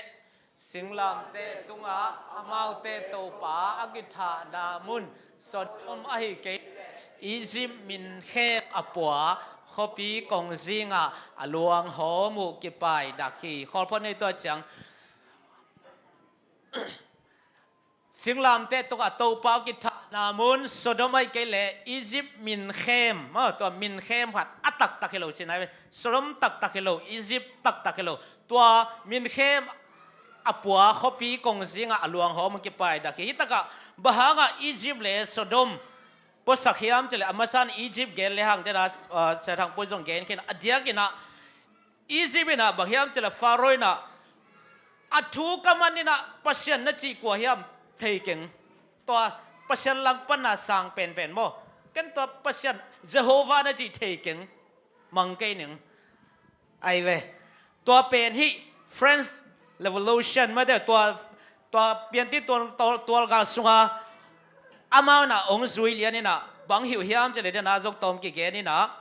singlamteh tungah amaute Topa a kithahna mun Sodom ahi kei Egypt minkhem a pua khuapi kongzingah a luanghawm uh kipai dak hi. Khawlphuan nei tua ciang Singlamteh tungah Topa kithahna mun Sodom ahi kei leh Egypt minkhem maw? Tua minkhem khat a taktak hi lo cin ai ve. Sodom taktak hi lo, Egypt taktak hi lo. Tua minkhem a pua khuapi kongzingah a luanghawm kipai dak hi. Hi takah bang hangah Egypt le Sodom puasak hiam cileh a masan Egypt gen le hang dena, uh, Sia Thang Pui zong gen khin a diakinah Egypt inah bang hiam cileh Pharaoh inah a thu ka man inah Pasian na cih kua hiam thei keng. Tua Pasian langpanna sang penpen maw? Ken tua Pasian Jehovah na cih thei keng. Mang kei ning. Ai ve. Tua pen hih French Revolution mate tua, tua pianti tual, tual, tualgal sunga amau inah ong zui lian inah bang hi uh hiam cileh dena zong tawm kigen inah,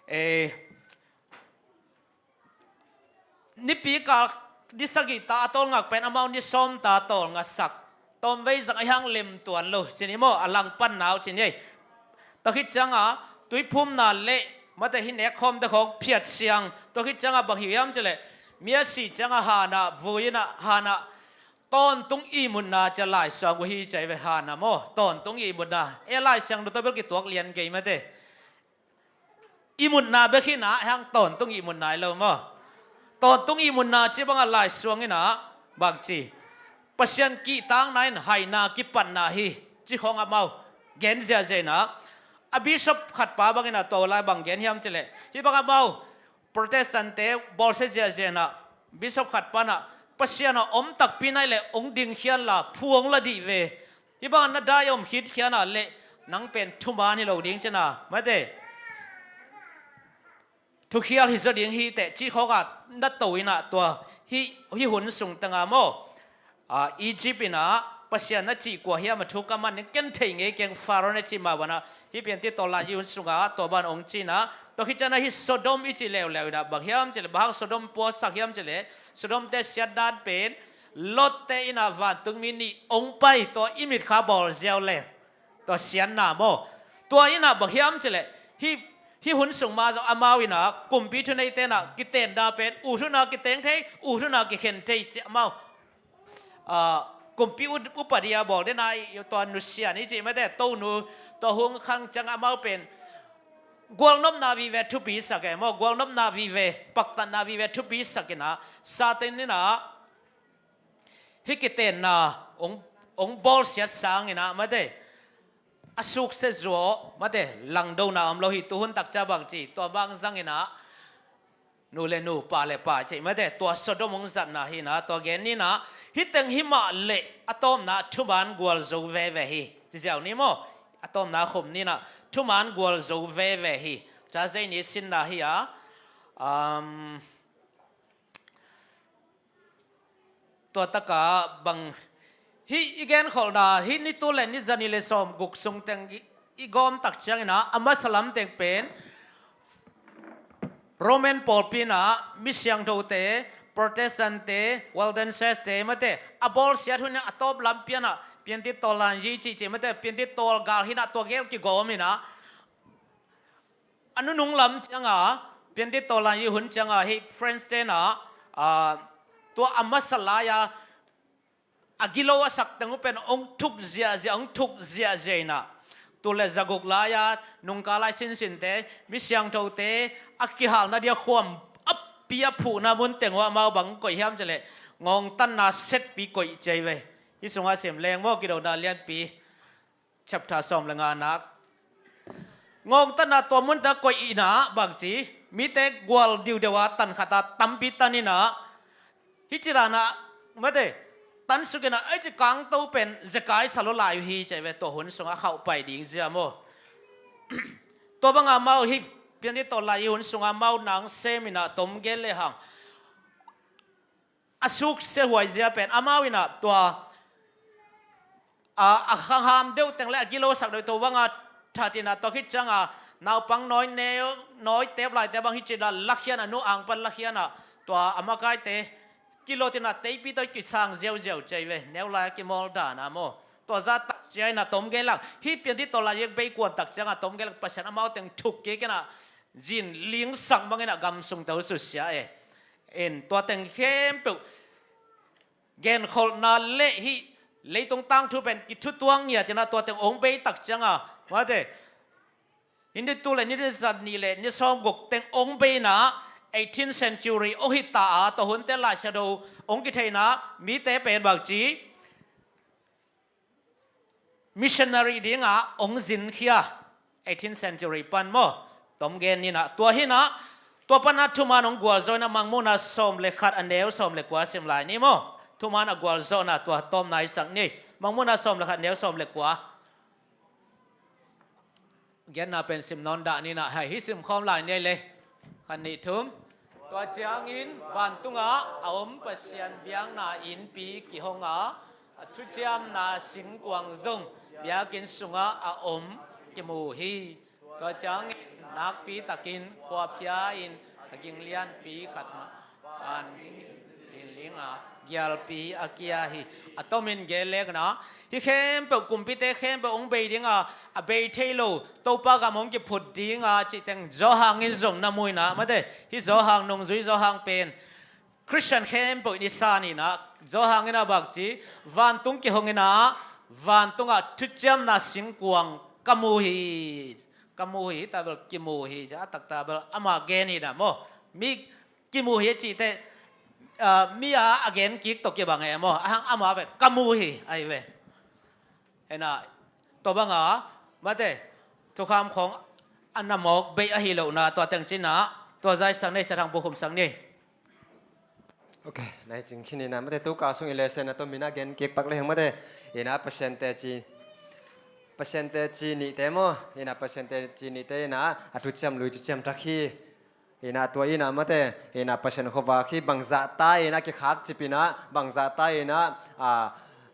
eh, nipi kal ni sagih ta a tawlngak pen amau ni sawm ta tawlngasak. Tawmvei zang a hiang lem tuan lo cin hi maw? A langpanna uh cin hi. Tua khit cianga tuiphumna le mate hi nekkhawm te khawng phiat siang. Tua khit cianga bang hi uh hiam cileh mi a si cianga hanah vui inah hanah Tawntung ihmutna cia Lai Siangtho uh hi cia i ve hana maw. Tawntung ihmutna. E Lai Siangtho tawh bel kituak lian kei mate. Ihmutna bek hi na, hang tawntung ihmutna hi lo maw. Tawntung ihmutna ci bangah Lai Siangtho in ah bangci, Pasian kihtakna in haina kipatna hi ci khawng amau gen ziahziah in ah, a bishop khat pa bangin ah tua lai bang gen hiam cileh, hih bang amau Protestant-te bawlsia ziahziah in ah bishop khat pan ah Pasian a om takpi nai leh hong dingkhia inla, phu hong la dih ve. Hih bangah na dai a om khit khian ah leh nang pen thuman hi lo ding cina mate. Thukhial hi zaw ding hi teh ci khawng ah na to in ah tua hih, hih hun sung tengah maw. Egypt in ah Pasian na cih kua hiam a thu ka man ding ken thei ngei keng, Pharaoh na cih mah bangin ah hih Piantit Tawlnga hun sungah tua bang hong ci in ah, tua khit ciangin ah hih Sodom i cih leuleu in ah bang hiam cileh, bang hang Sodom puaksak hiam cileh, Sodom-te siat dan pen Lot-te in ah vantungmi nih hong pai, tua i mitkha bawl ziau leh tua siatna maw. Tua in ah bang hiam cileh, hih, hih hun sung mah zong amau in ah kumpi thuneite in ah kitenna pen ut hun ah kiteng thei, ut hun ah kikhen thei ci amau. Kumpi u, upadi a bawl den a, tua nusia ni ci mate, tonu, tua hong khang ciang amau pen gualnopna vive thupisak e maw, gualnopna vive, paktatna vive thupisak in ah, Satan in ah hih kitenna hong, hong bawlsiat sangin ah mate, a sukse zaw mate, langdona om lo hi. Tuhun takcia bangci, tua bang zangin ah nu le nu, pa le pa ci mate, tua Sodom hong zatna hi in ah, tua gen ni in ah, hih teng hi mah leh a tawpna thuman gualzo veve hi ci ziau ni maw. A tawpna khum ni in ah, thuman gualzo veve hi. Cia zei ni sinna hi a, um, tua takah bang, hih i genkholhna, hih ni tul le ni zanih le sawmguk sung teng i, i gawm tak ciangin ah, a masa lam teng pen Roman pawlpi in ah mi siangthote, Protestant-te, Waldenses-te mate, a bawlsiat hun in ah a tawp lampi in ah Piantit Tawlnga hi cihcih mate, Piantit Tawlnga hi in ah tua gel kigawm in ah, a nunung lam ciangah, Piantit Tawlnga hun ciangah hih French-te in ah, tua a masa lai-a a gilo a sak teng uh pen hong thuk ziahziah, hong thuk ziahziah in ah, tul le zaguk lai-a nungkal lai sinsinte, mi siangthote a kihalna dia khuam a pi a phuhna mun teng uh amau bang koih hiam cileh, ngongtanna setpi koih ci ve. Hih sungah sim leng maw, Kidona Lianpi chapter sawm le nga nak. Ngongtanna tua munta koih in ah bangci, mite gual diudeu a tan khat a tampi tan in ah, hih ci dan ah mate, tan suk in ah, ei ci kangto pen zekai sa lo lai uh hi ci ve, tua hun sungah khauh pai ding zia maw. Tua bangah amau hih Piantit Tawlnga hun sungah amau nang sem in ah tom gen le hang a sukse huai zia pen amau in ah tua a, a khangham deuh teng le a gilosak deuh, tua bangah that in ah, tua khit ciangah naupang nawi neu, nawi tep laite bang hih ci dan lakhian ah, nu angpan lakhian ah, tua a makaite kilot in ah teipi tawh kisang ziauziau ci ve, neu lai a kimawl dan ah maw. Tua zah tak cia in ah tom gen lang, hih Piantit Tawlnga bei kuan tak ciangah tom gen lang, Pasian amau teng thuk kik in ah, zin lingsak bangin ah gamsung tawh susia e. In tua teng khempeuh genkholhna le hih leitung tangthu pen kithutuang ngiat in ah tua teng hong bei tak ciangah mate, hih ni tul le ni zat nih le ni sawmguk teng hong bei in ah, eighteen century hong hita a, tua hunte Lai Siangtho hong kitheihna mite pen bangci, missionary dingah hong zinkhia, eighteen century pan maw. Tom gen ni in ah, tua hi in ah, tua pan ah thuman hong gualzawh in ah, Mangmuhna sawm le khat a neu sawm le kua sim lai ni maw. Thuman a gualzawhna tua tawmna i sak ni. Mangmuhna sawm le khat neu sawm le kua. Genna pen sim nawn dah ni in ah, hai hih sim khawm lai ni ei le. Khat nih thum. Tua ciangin vantungah a om Pasian biakna innpi kihong a, a thuciamna singkuang zong biakinn sungah a om kimu hi. Tua ciangin nakpi takin khuaphia in a ging lianpi khat mah van dingin zinling a, gialpi a kia hi. A tomin gen leng in ah, hih khempeuh kumpite khempeuh hong bei ding a, a bei thei lo Topa gam hong kiphut ding a cih teng Johan in zong na mu in ah mate, hih Johan nungzui Johan pen Khristian khempeuh in i san hi in ah, Johan in ah bang ci, vantung kihong in ah, vantungah thuciamna singkuang ka mu hi, ka mu hi, hih ta bel kimu hi, ci a, a taktak bel ama gen hi in ah maw. Mi kimu hi a cih teh, ah, mi a a gen kik tawh kibang e maw, a hang ama bel ka mu hi, ahi ve. Hi in ah, tua bang a, mate, thukham khawng a na mawk bei ahi lo in ah, tua teng ci in ah, tua zaisak ni, Sia Thang Pu khumsak ni. Ok, nai cing khin in ah, mate, tu kal sung i lesson a tom in ah gen kik pak le heng, mate, hi in ah Pasian teci, Pasian teci nihte maw, hi in ah Pasian teci nihte hi in ah, a thuciam lui thuciam thak hi. Hi in ah tua in ah, mate, hi in ah Pasian khuavak hi bangzah ta in ah kikhak cip in ah, bangzah ta in ah, a,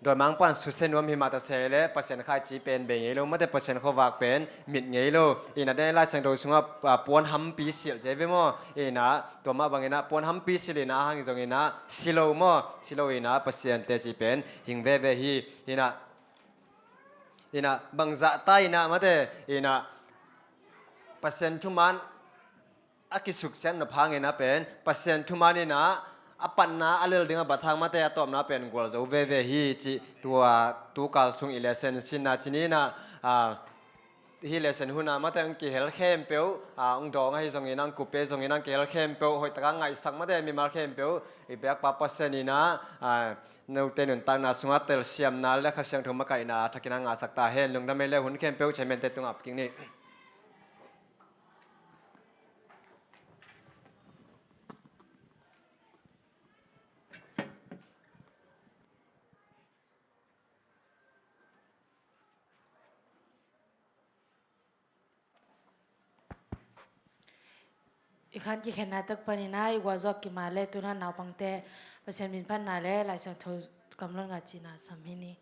dawimangpa'n susia nuam hi mah ta se leh, Pasian khaici pen bei ngei lo, mate, Pasian khuavak pen mit ngei lo. Hi in ah, den Lai Siangtho sungah, a, puan hampi silh ci ve maw. Hi in ah, tua mah bang in ah puan hampi silh in ah, a hang zong in ah si lo maw, si lo in ah Pasian teci pen hing veve hi. Hi in ah, hi in ah bangzah ta in ah, mate, hi in ah Pasian thuman a kisuksiat nop hang in ah pen, Pasian thuman in ah a patna a lel ding a bat hang, mate, a tawpna pen gualzo veve hi cih tua tu kal sung i lesson sinna ci ni in ah, a, hih lesson hun ah, mate, hong kihel khempeuh, a, hong dawng ahi zong in ah, hong kup ahi zong in ah, hong kihel khempeuh hoih takin ngaihsak, mate, mimal khempeuh i biakpa Pasian in ah, a, note nuntakna sungah telsiamna leh Kha Siangtho makaihna thakin a ngahsak ta hen. Lungdam ei leh, hun khempeuh chairman-te tungah ap kik ni. I khan kikhenna tak panin ah i gualzawh kima leh, tu-in ah naupangte Pasian minphatna leh Lai Siangtho kamlawh ngah cihna sam hi ni.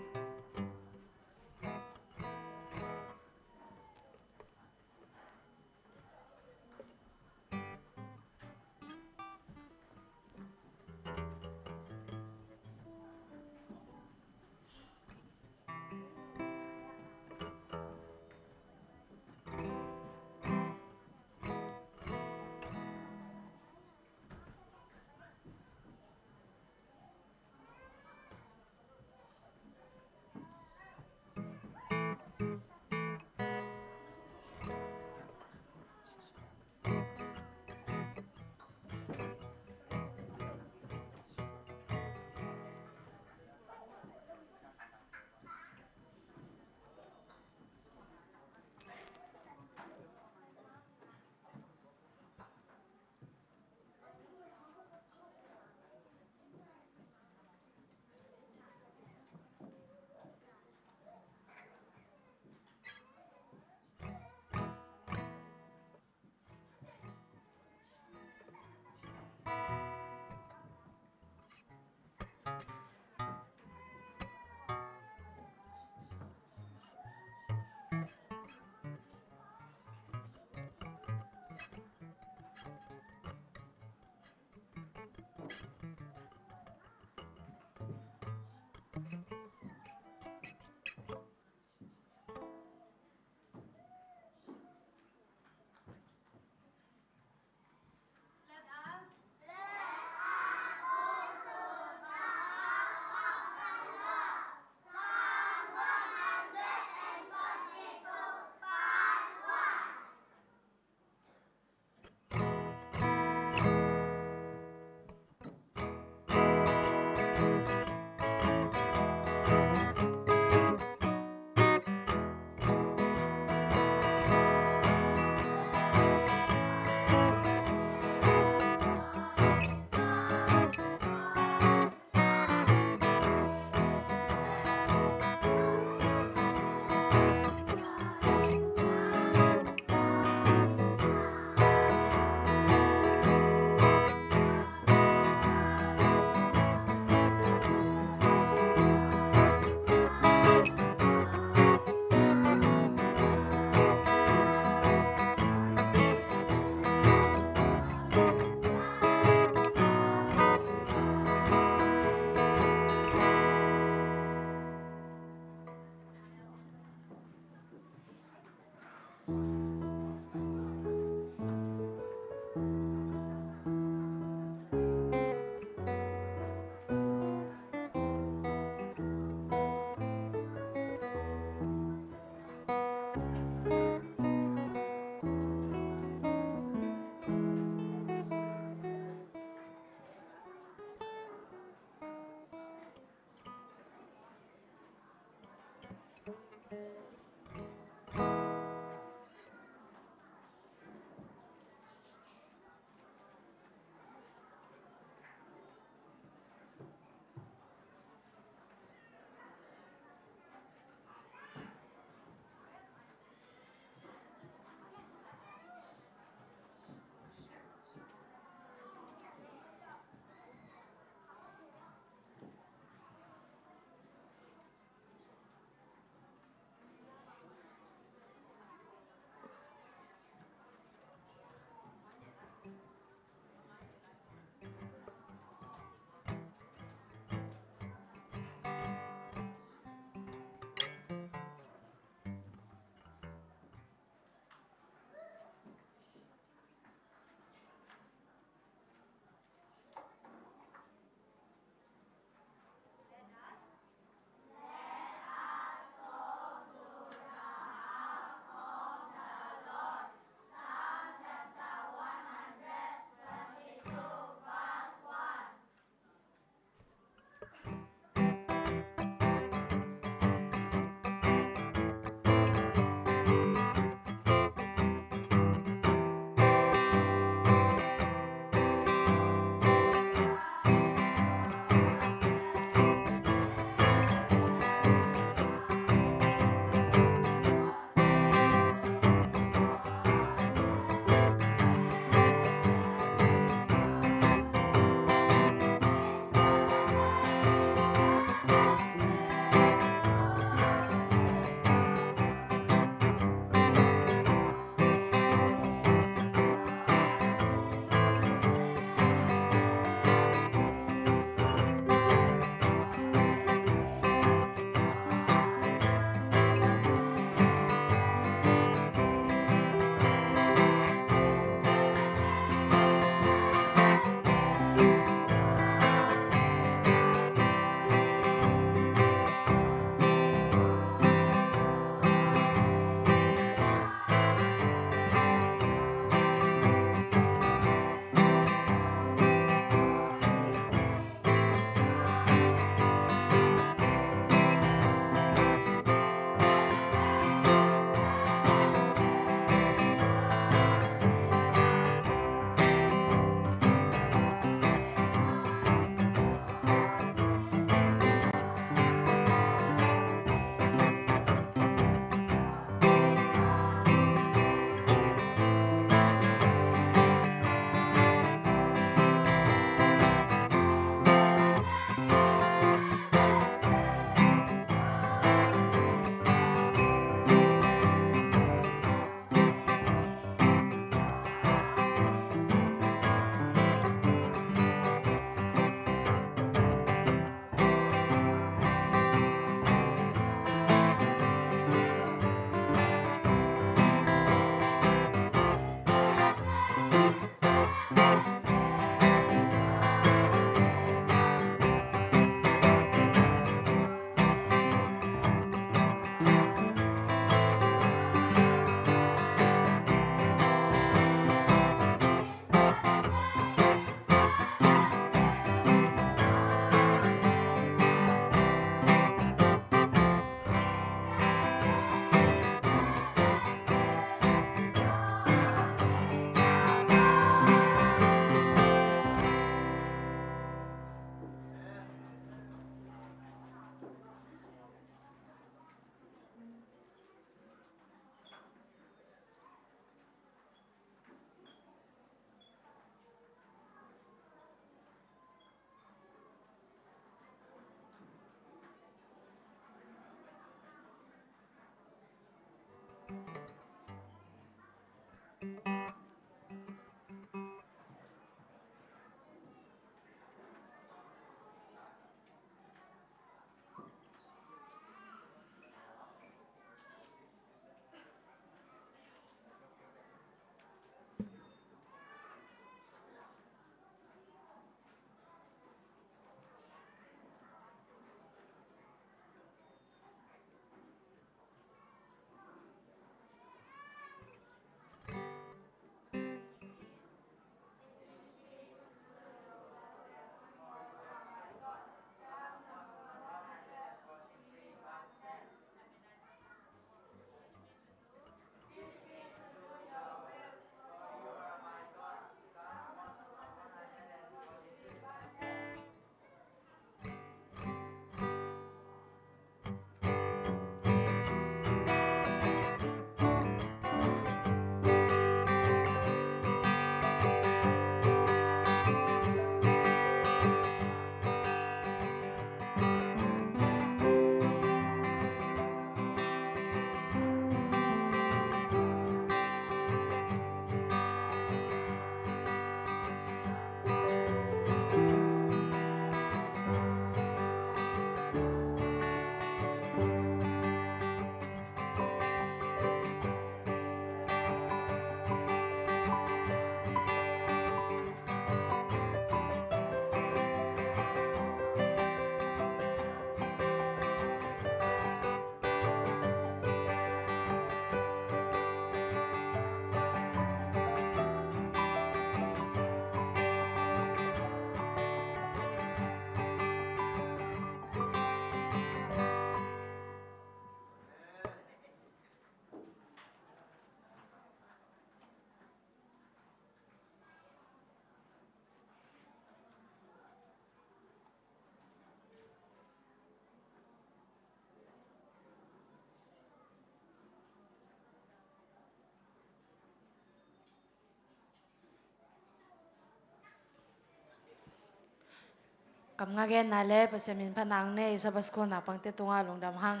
Ngagenna le Pasian min phatna nei Sabbath School naupangte tungah lungdam hang.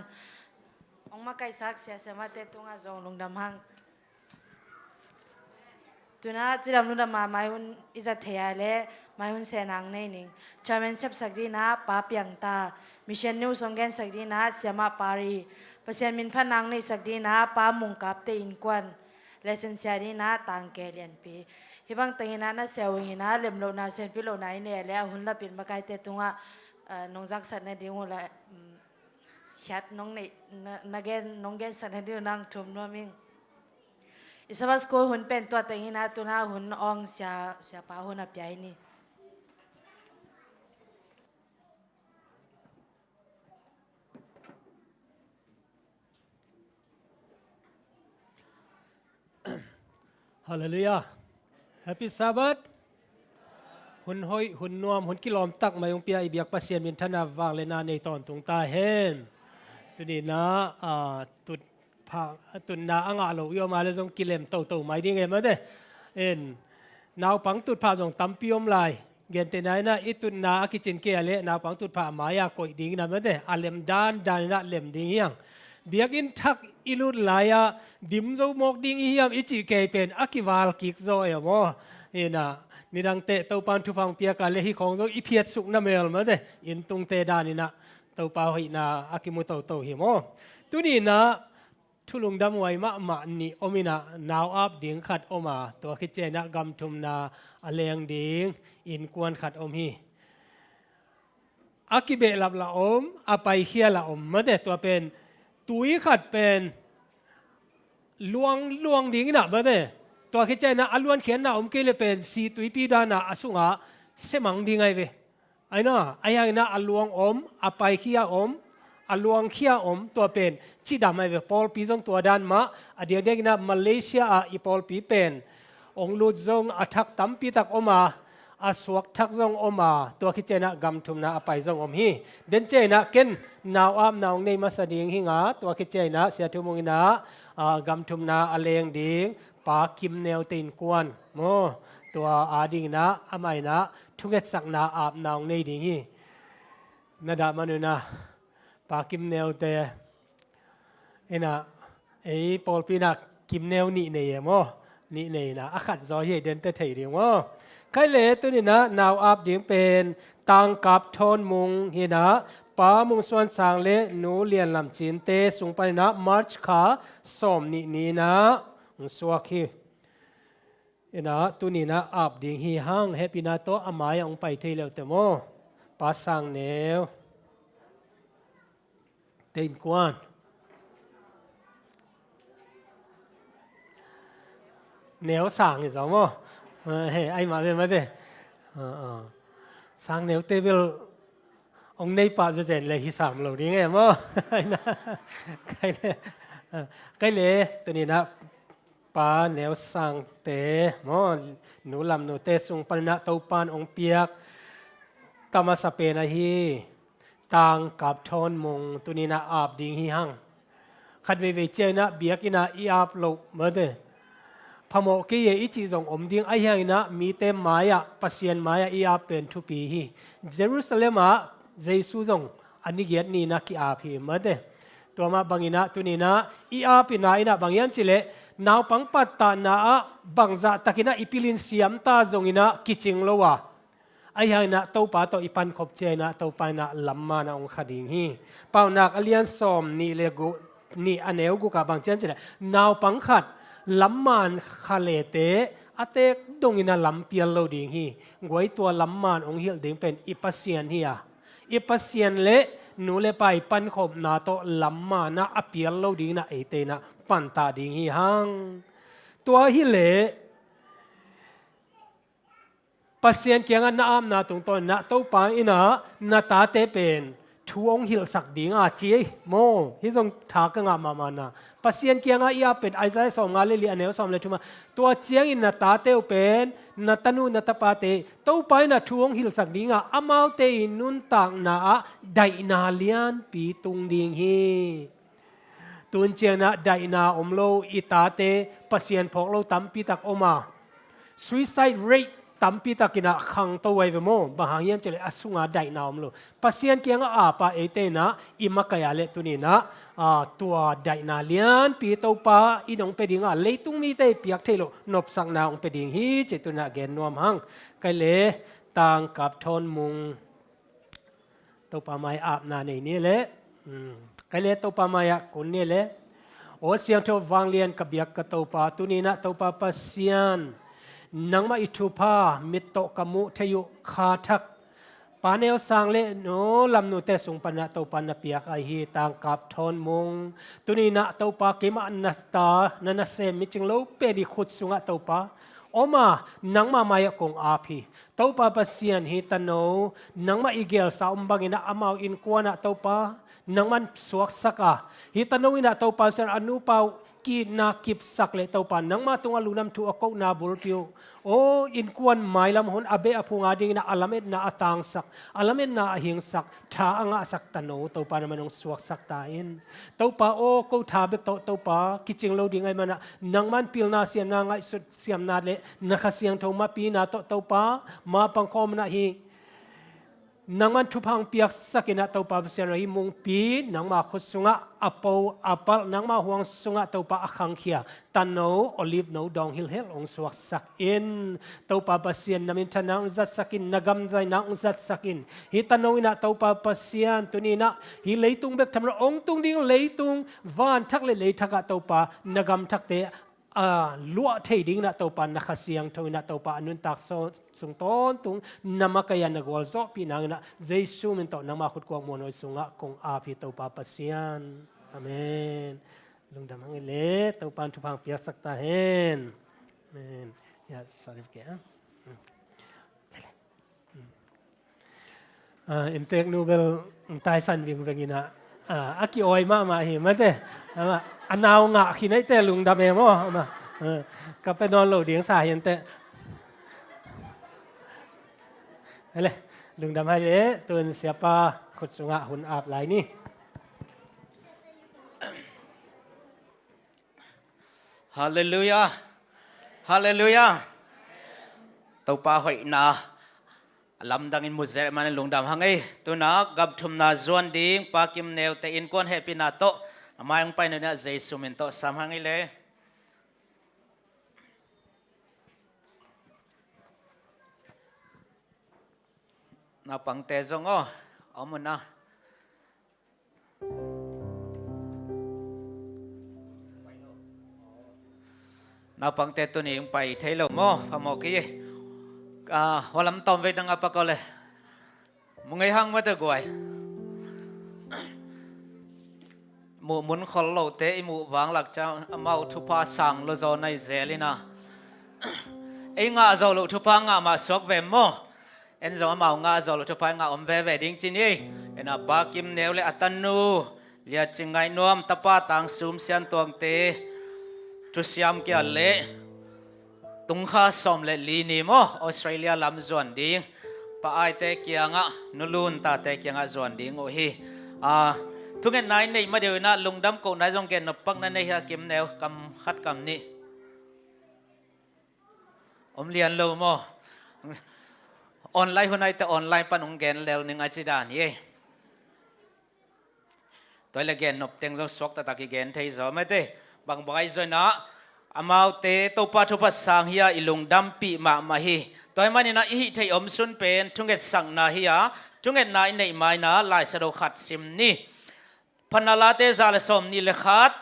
Hong makaihsak sia siamahte tungah zong lungdam hang. Tuna cidam ludam a mai hun i zat thei a le mai hun sehna nei ning. Chairman sepsak dingin ah Pa Piang Ta, Mission News hong gensak dingin ah Siamah Pari, Pasian min phatna neihsak dingin ah Pa Mung Kap te innkuan, lesson sia dingin ah Tang Ke Lianpi. Hih bang tengin ah na sia ung in ah lemlohna sianpi lohna i nei a le a hun lapin makaite tungah, eh, nong zaksak nading uh la, mm, hiat nong nei, na, na gen, nong gensak nading uh nang thum nuam ing. I Sabbath School hun pen tua tengin ah tuna hun ong sia, siapa hun a pia hi ni. Halleluiah. Happy Sabbath. Hun hoih, hun nuam, hun kilawm tak mai hong pia i biak Pasian minthanna vangliatna nei tawntung ta hen. Tuni in ah, ah, tut pha, tutna a ngah lo i om a le zong kilem toto mai ding e mate. En, naupang tutphah zong tampi om lai. Gentehna in ah i tutna a kicin kei a le naupang tutphah a mai-a koih dingin ah mate, a lem dandan in ah lem ding hi hang. Biakinn thak i lut lai-ah dim zo mawk ding i hiam i cih kei pen a kival kik zaw e maw. Hi in ah nidangte Topan thupha hong piak a le hih khawng zong i phiatsuk na mel mate, inntungte dan in ah Topa hoihna a kimu toto hi maw. Tuni in ah thu lungdamhuai mahmah nih om in ah nau ap ding khat om a, tua khit ciang in ah gam thumna a leng ding innkuan khat om hi. A kibehlap lah om, a paikhia lah om mate, tua pen tui khat pen luang luang ding in ah mate, tua khit ciang in ah a luankhiatna om kei le pen si tuipi dan a a sungah semang ding ahi ve. Ahi na, ahi hang in ah a luang om, a paikhia om, a luangkhia om, tua pen cidam ahi ve. Pawlpi zong tua dan mah, a diakdiak in ah Malaysia ah i pawlpi pen ong lut zong a thak tampi tak om a, a suak thak zong om a, tua khit ciang in ah gam thumna a pai zong om hi. Den ciang in ah ken nau apna ong nei masa ding hi ing a, tua khit ciang in ah Sia Thu Mung in ah, ah, gam thumna a leng ding Pa Kim Neu te innkuan maw, tua a ding in ah amah in ah thungetsakna apna ong nei ding hi. Na dah man un ah Pa Kim Neu te in ah, ei pawlpi in ah Kim Neu nih nei e maw, nih nei in ah a khat zaw hi, den te thei ding maw. Khai le tuni in ah nau ap ding pen Tang Kap Thawn Mung hi in ah Pa Mung Suan Sang le Nu Lian Lam Cin te sung pan in ah March kha sawm nih ni in ah hong suak hi. In ah tuni in ah ap ding hi hang, hehpihna tawh a mai-ah hong pai thei le uh teh maw. Pa Sang Neu te innkuan. Neu Sang hi zaw maw. Eh, he, ai mah ve mah de. Ah, ah. Sang Neu te bel ong nei pah zawzen le hi sam lo ding e maw. Khai le, ah, khai le, tuni in ah Pa Neu Sang te maw, Nu Lam Nu te sung pan in ah Topan ong piak ta masa pen ahi Tang Kap Thawn Mung tuni in ah ap ding hi hang. Khat veivei ciang in ah biakinn ah i ap loh mate, phamawh kei e i cih zong om ding, ahi hang in ah mite mai-ah, Pasian mai-ah i ap pen thupi hi. Jerusalem ah Jesu zong a ni giat ni in ah ki-ap hi mate. Tua mah bang in ah tuni in ah i ap in ah, in ah bang hiam cih leh naupang pattahna ah bangzah tak in ah i pilin siam ta zong in ah kicing lo a, ahi hang in ah Topa tawh i pankhop ciang in ah Topa in ah lamman ah ong kha ding hi. Paunak a lian sawm nih le gu-, nih a neu guk ah bang ci hiam cih leh naupang khat lamman kha le teh a tek dong in ah lam pial lo ding hi. Guai, tua lamman ong hilh ding pen i Pasian hi a, i Pasian le nu le pa i pankhopna tawh lamman ah a pial lo ding in ah eite in ah pantah ding hi hang. Tua hi leh Pasian kiangah na apna tungtawn in ah Topa in ah na tate pen thu ong hilhsak ding a ci ei maw. Hih zong tha ka ngah mahmah na. Pasian kiangah i ap pen Isaiah sawmnga le li a neu sawm le thum ah, tua ciangin na tate uh pen, na tanu na tapate Topa in ah thu ong hilhsak ding a, amaute i nuntakna ah daihna lianpi tung ding hi. Tun ciang in ah daihna om lo i tate Pasian phawk lo tampi tak om a, suicide rate tampi takin ah khangto uh ahi ve maw. Bang hang hiam cih leh a sungah daihna om lo. Pasian kiangah ap a, eite in ah i makaih a leh tuni in ah, aa, tua daihna lianpi Topa in hong pia ding a, leitung mite i piak theih loh nopsakna hong pia ding hi cih tuni in ah gen nuam hang. Kei leh Tangkap Thawn Mung Topa mai-ah apna nei ni leh, um, kei leh Topa mai-ah kun ni leh. Aw siangtho vanglian ka biak ka Topa, tuni in ah Topa Pasian, nangmah i thupha mit tawh ka muh theih uh kha thak, Pa Neu Sang leh Nu Lam Nute sung panin ah Topa na piak ahi hi. Tangkap Thawn Mung, tuni in ah Topa keimah na ta, na nasem micing lo pen i khut sungah Topa om a, nangmah mai-ah kong ap hi. Topa Pasian, hih tano nangmah i gelsa om bangin ah amau innkuan ah Topa nangman suaksak a, hih tano in ah Topa Pasian, a nupa uh ki-itna kipsak leh Topa nangmah tungah lungdam thu a kohna bulpi uh. Aw innkuan mailam hun a beh a phung adingin ah a lametna a tangsak, a lametna a hingsak, tha a ngahsak tano Topa nangman hong suaksak ta in. Topa aw, ko tha bek tawh Topa kicing lo ding ahih manin ah nangman pilna siamna, ngaihsut siamna leh na Kha Siangtho mapina tawh Topa mapang khawm in ah hih nangman thupha hong piaksak in ah Topa Pasian aw, hih mungpi nangma khut sungah a po a palh, nangma huang sungah Topa a khangkhia tano, olive no dawng hilhhel hong suaksak in. Topa Pasian, na minthanna hong zatsak in, na gamzaina hong zatsak in. Hih tano in ah Topa Pasian, tuni in ah hih leitung bek tham lo, hong tung ding leitung, van thak leh lei thak ah Topa na gam thakte a luah thei dingin ah Topa na Kha Siangtho in ah Topa a nuntak sung tawntung na makaih a na gualzawhpih nangin ah Jesu min tawh nangma khut kuak muanhuai sungah kong ap hi Topa Pasian. Amen. Lungdam hang ei leh, Topa in thupha hong piaksak ta hen. Amen. Ya, sorry, okay, ah. Ah, innteeknu bel taisan vingveng in ah, ah, a ki-awi mahmah hi mate. Amah a nau ngah khin ahih teh lungdam e maw. Amah, ah, ka pia nawn lo ding sa hi inteh. Ei leh, lungdam hang ei leh, tu-in siapa khut sungah hun ap lai ni. Halleluiah. Halleluiah. Topa hoihna a lamdangin mu zel ahih manin lungdam hang ei. Tu-in ah gam thumna zuan ding Pa Kim Neu te innkuan hehpihna tawh a mai hong pai nunung ah Jesu min tawh sam hang ei leh. Naupangte zong aw, om un ah. Naupangte tuni hong pai thei lo maw, phamawh kei. Ah, hua lam tawm vei dang a pak aw leh. Mu ngei hang mate guai. Muh mun khol lote i muh vanglak ciang amau thupha sang lo zaw nai zel in ah. Ei ngah zo loh thupha ngah mah suak ve maw. En zong amau ngah zo loh thupha i ngah om veve ding ci ni. En a Pa Kim Neu leh a tanu Lia Cing Ngaih Nuam, tapa Tang Sum Sian Tuangte thusiam kia leh tung kha sawm leh li ni maw, Australia lam zuan ding. Pa Aite kiangah, Nu Lun tate kiangah zuan ding uh hi. Ah, thungetna i neih madeuh in ah lungdam kohna zong gen nop pak na nei hia Kim Neu, kam khat kam nih. Om lian lo maw? Online hun ahih teh online pan hong gen lel ning a ci dan hi. Tua hi leh gen nop teng zong suak taktak i gen thei zaw mate. Bangbang ahi zongin ah amaute Topa thupha sang hi a, i lungdampih mahmah hi. Tua ahih manin ah i hih theih om sun pen thungetsakna hi a, thungetna i neih ma-in ah Lai Siangtho khat sim ni. Phatna Late za leh sawmnih leh khat,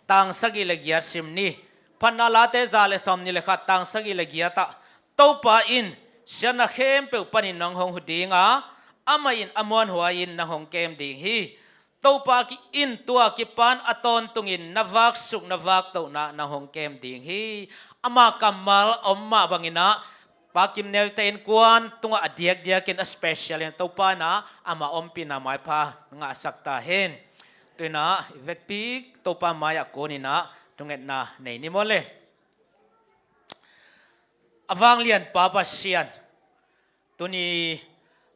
tang sagih leh giat sim ni. Phatna Late za leh sawmnih leh khat, tang sagih leh giat ah, Topa in siatna khempeuh panin nang hong hu ding a, amah in a muanhuai-in nang hong kem ding hi. Topa ki-, in tua kipan a tawntungin na vaksuk na vaktohna nang hong kem ding hi. Ama kammal om mah bangin ah Pa Kim Neu te innkuan tungah a diakdiakin a special in Topa in ah ama ompihna maipha ngahsak ta hen. Tu-in ah i vekpi Topa mai-ah kunin ah thungetna nei ni maw le. A vanglian Pa Pasian, tuni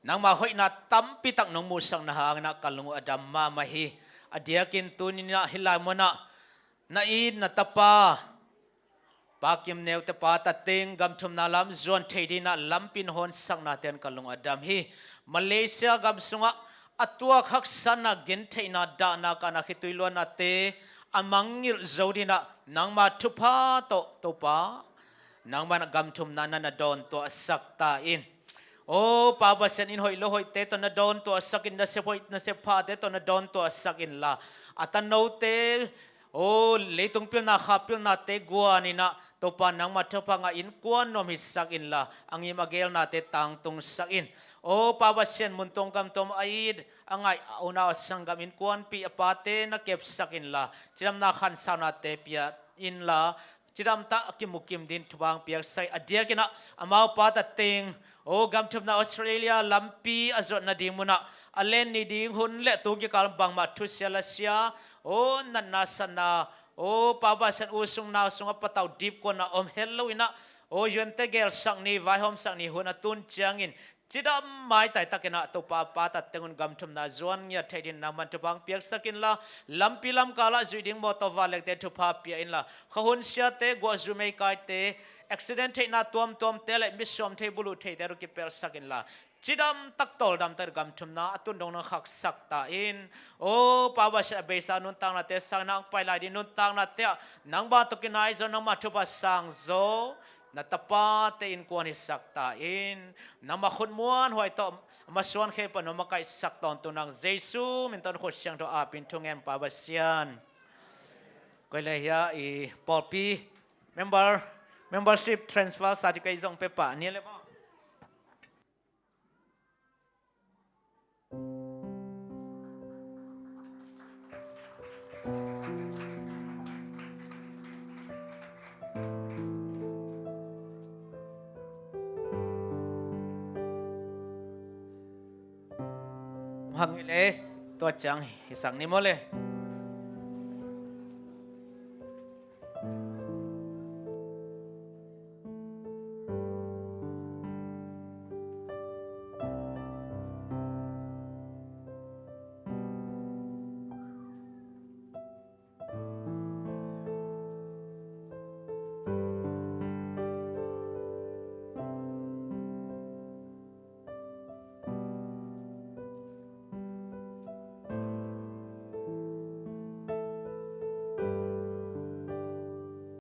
nangma hoihna tampi tak nong muhsakna hangin ah ka lung uh a dam mahmah hi. A diakin tuni-in ah hih lai munah na it na tapa Pa Kim Neu te pa tating gam thumna lam zuan thei dingin ah lampi in hawnsakna ten ka lung a dam hi. Malaysia gam sungah a tuak haksatna, gentheihna, dahna, kahna, khitui luanna te a mangngilh zo dingin ah nangma thupha tawh Topa, nangman gam thumna na na dawntuahsak ta in. O Pa Pasian, inn hoih lo hoihte tawh na dawntuahsak in, nasep hoih nasep phate tawh na dawntuahsak inla, a tanote, o leitung pilna kha pilnate guan in ah Topa, nangma thupha ngah innkuan nuam hisak inla, a ngim a gelnate tangtungsak in. O Pa Pasian, mun tuam gam tuam a it a ngaih a unau a sanggam innkuanpih a pate na kepsak inla, cidamna khansaunate pia inla, cidamtah a kimukim dingin thupha hong piaksak in. A diakin ah amau pa tating, o gam thumna Australia lampi a zuat nading munah a len ni ding hun le tu kikal bangmah thusia lasia, o natna satna, o Pa Pasian, u sung nau sung a patau dipkuanna om het lo in ah, o U N te gelsak ni, vaihawmsak ni hun a tun ciangin cidam maitai takin ah Topa, pa tating un gam thumna zuan ngiat theih dingin nangman thupha hong piaksak inla, lampi lamkal ah zuih ding mawtaw vanlengte thupha pia inla, khuahun siate, guah zu meikaite, accident theihna tuamtuamte le misuam thei buluh theite tawh kipelhsak inla, cidamtak tawldamtak gam thumna a tun dong na khaksak ta in. O Pa Pasian, a beisa nuntaknate sangin ah hong pai lai ding nuntaknate ah nangma tawh kinai zaw, nangma thupha sang zaw na tapate innkuan hisak ta in. Nangma khut muanhuai tawh a masuan khempeuh na makaihsak tawntung nang, Jesu min tawh na khut siangtho apin thungen, Pa Pasian. Koi le hia i pawlpi member, membership transfer certificate zong pia pah ni le maw? Hang hi le, tua ciang hisak ni maw le.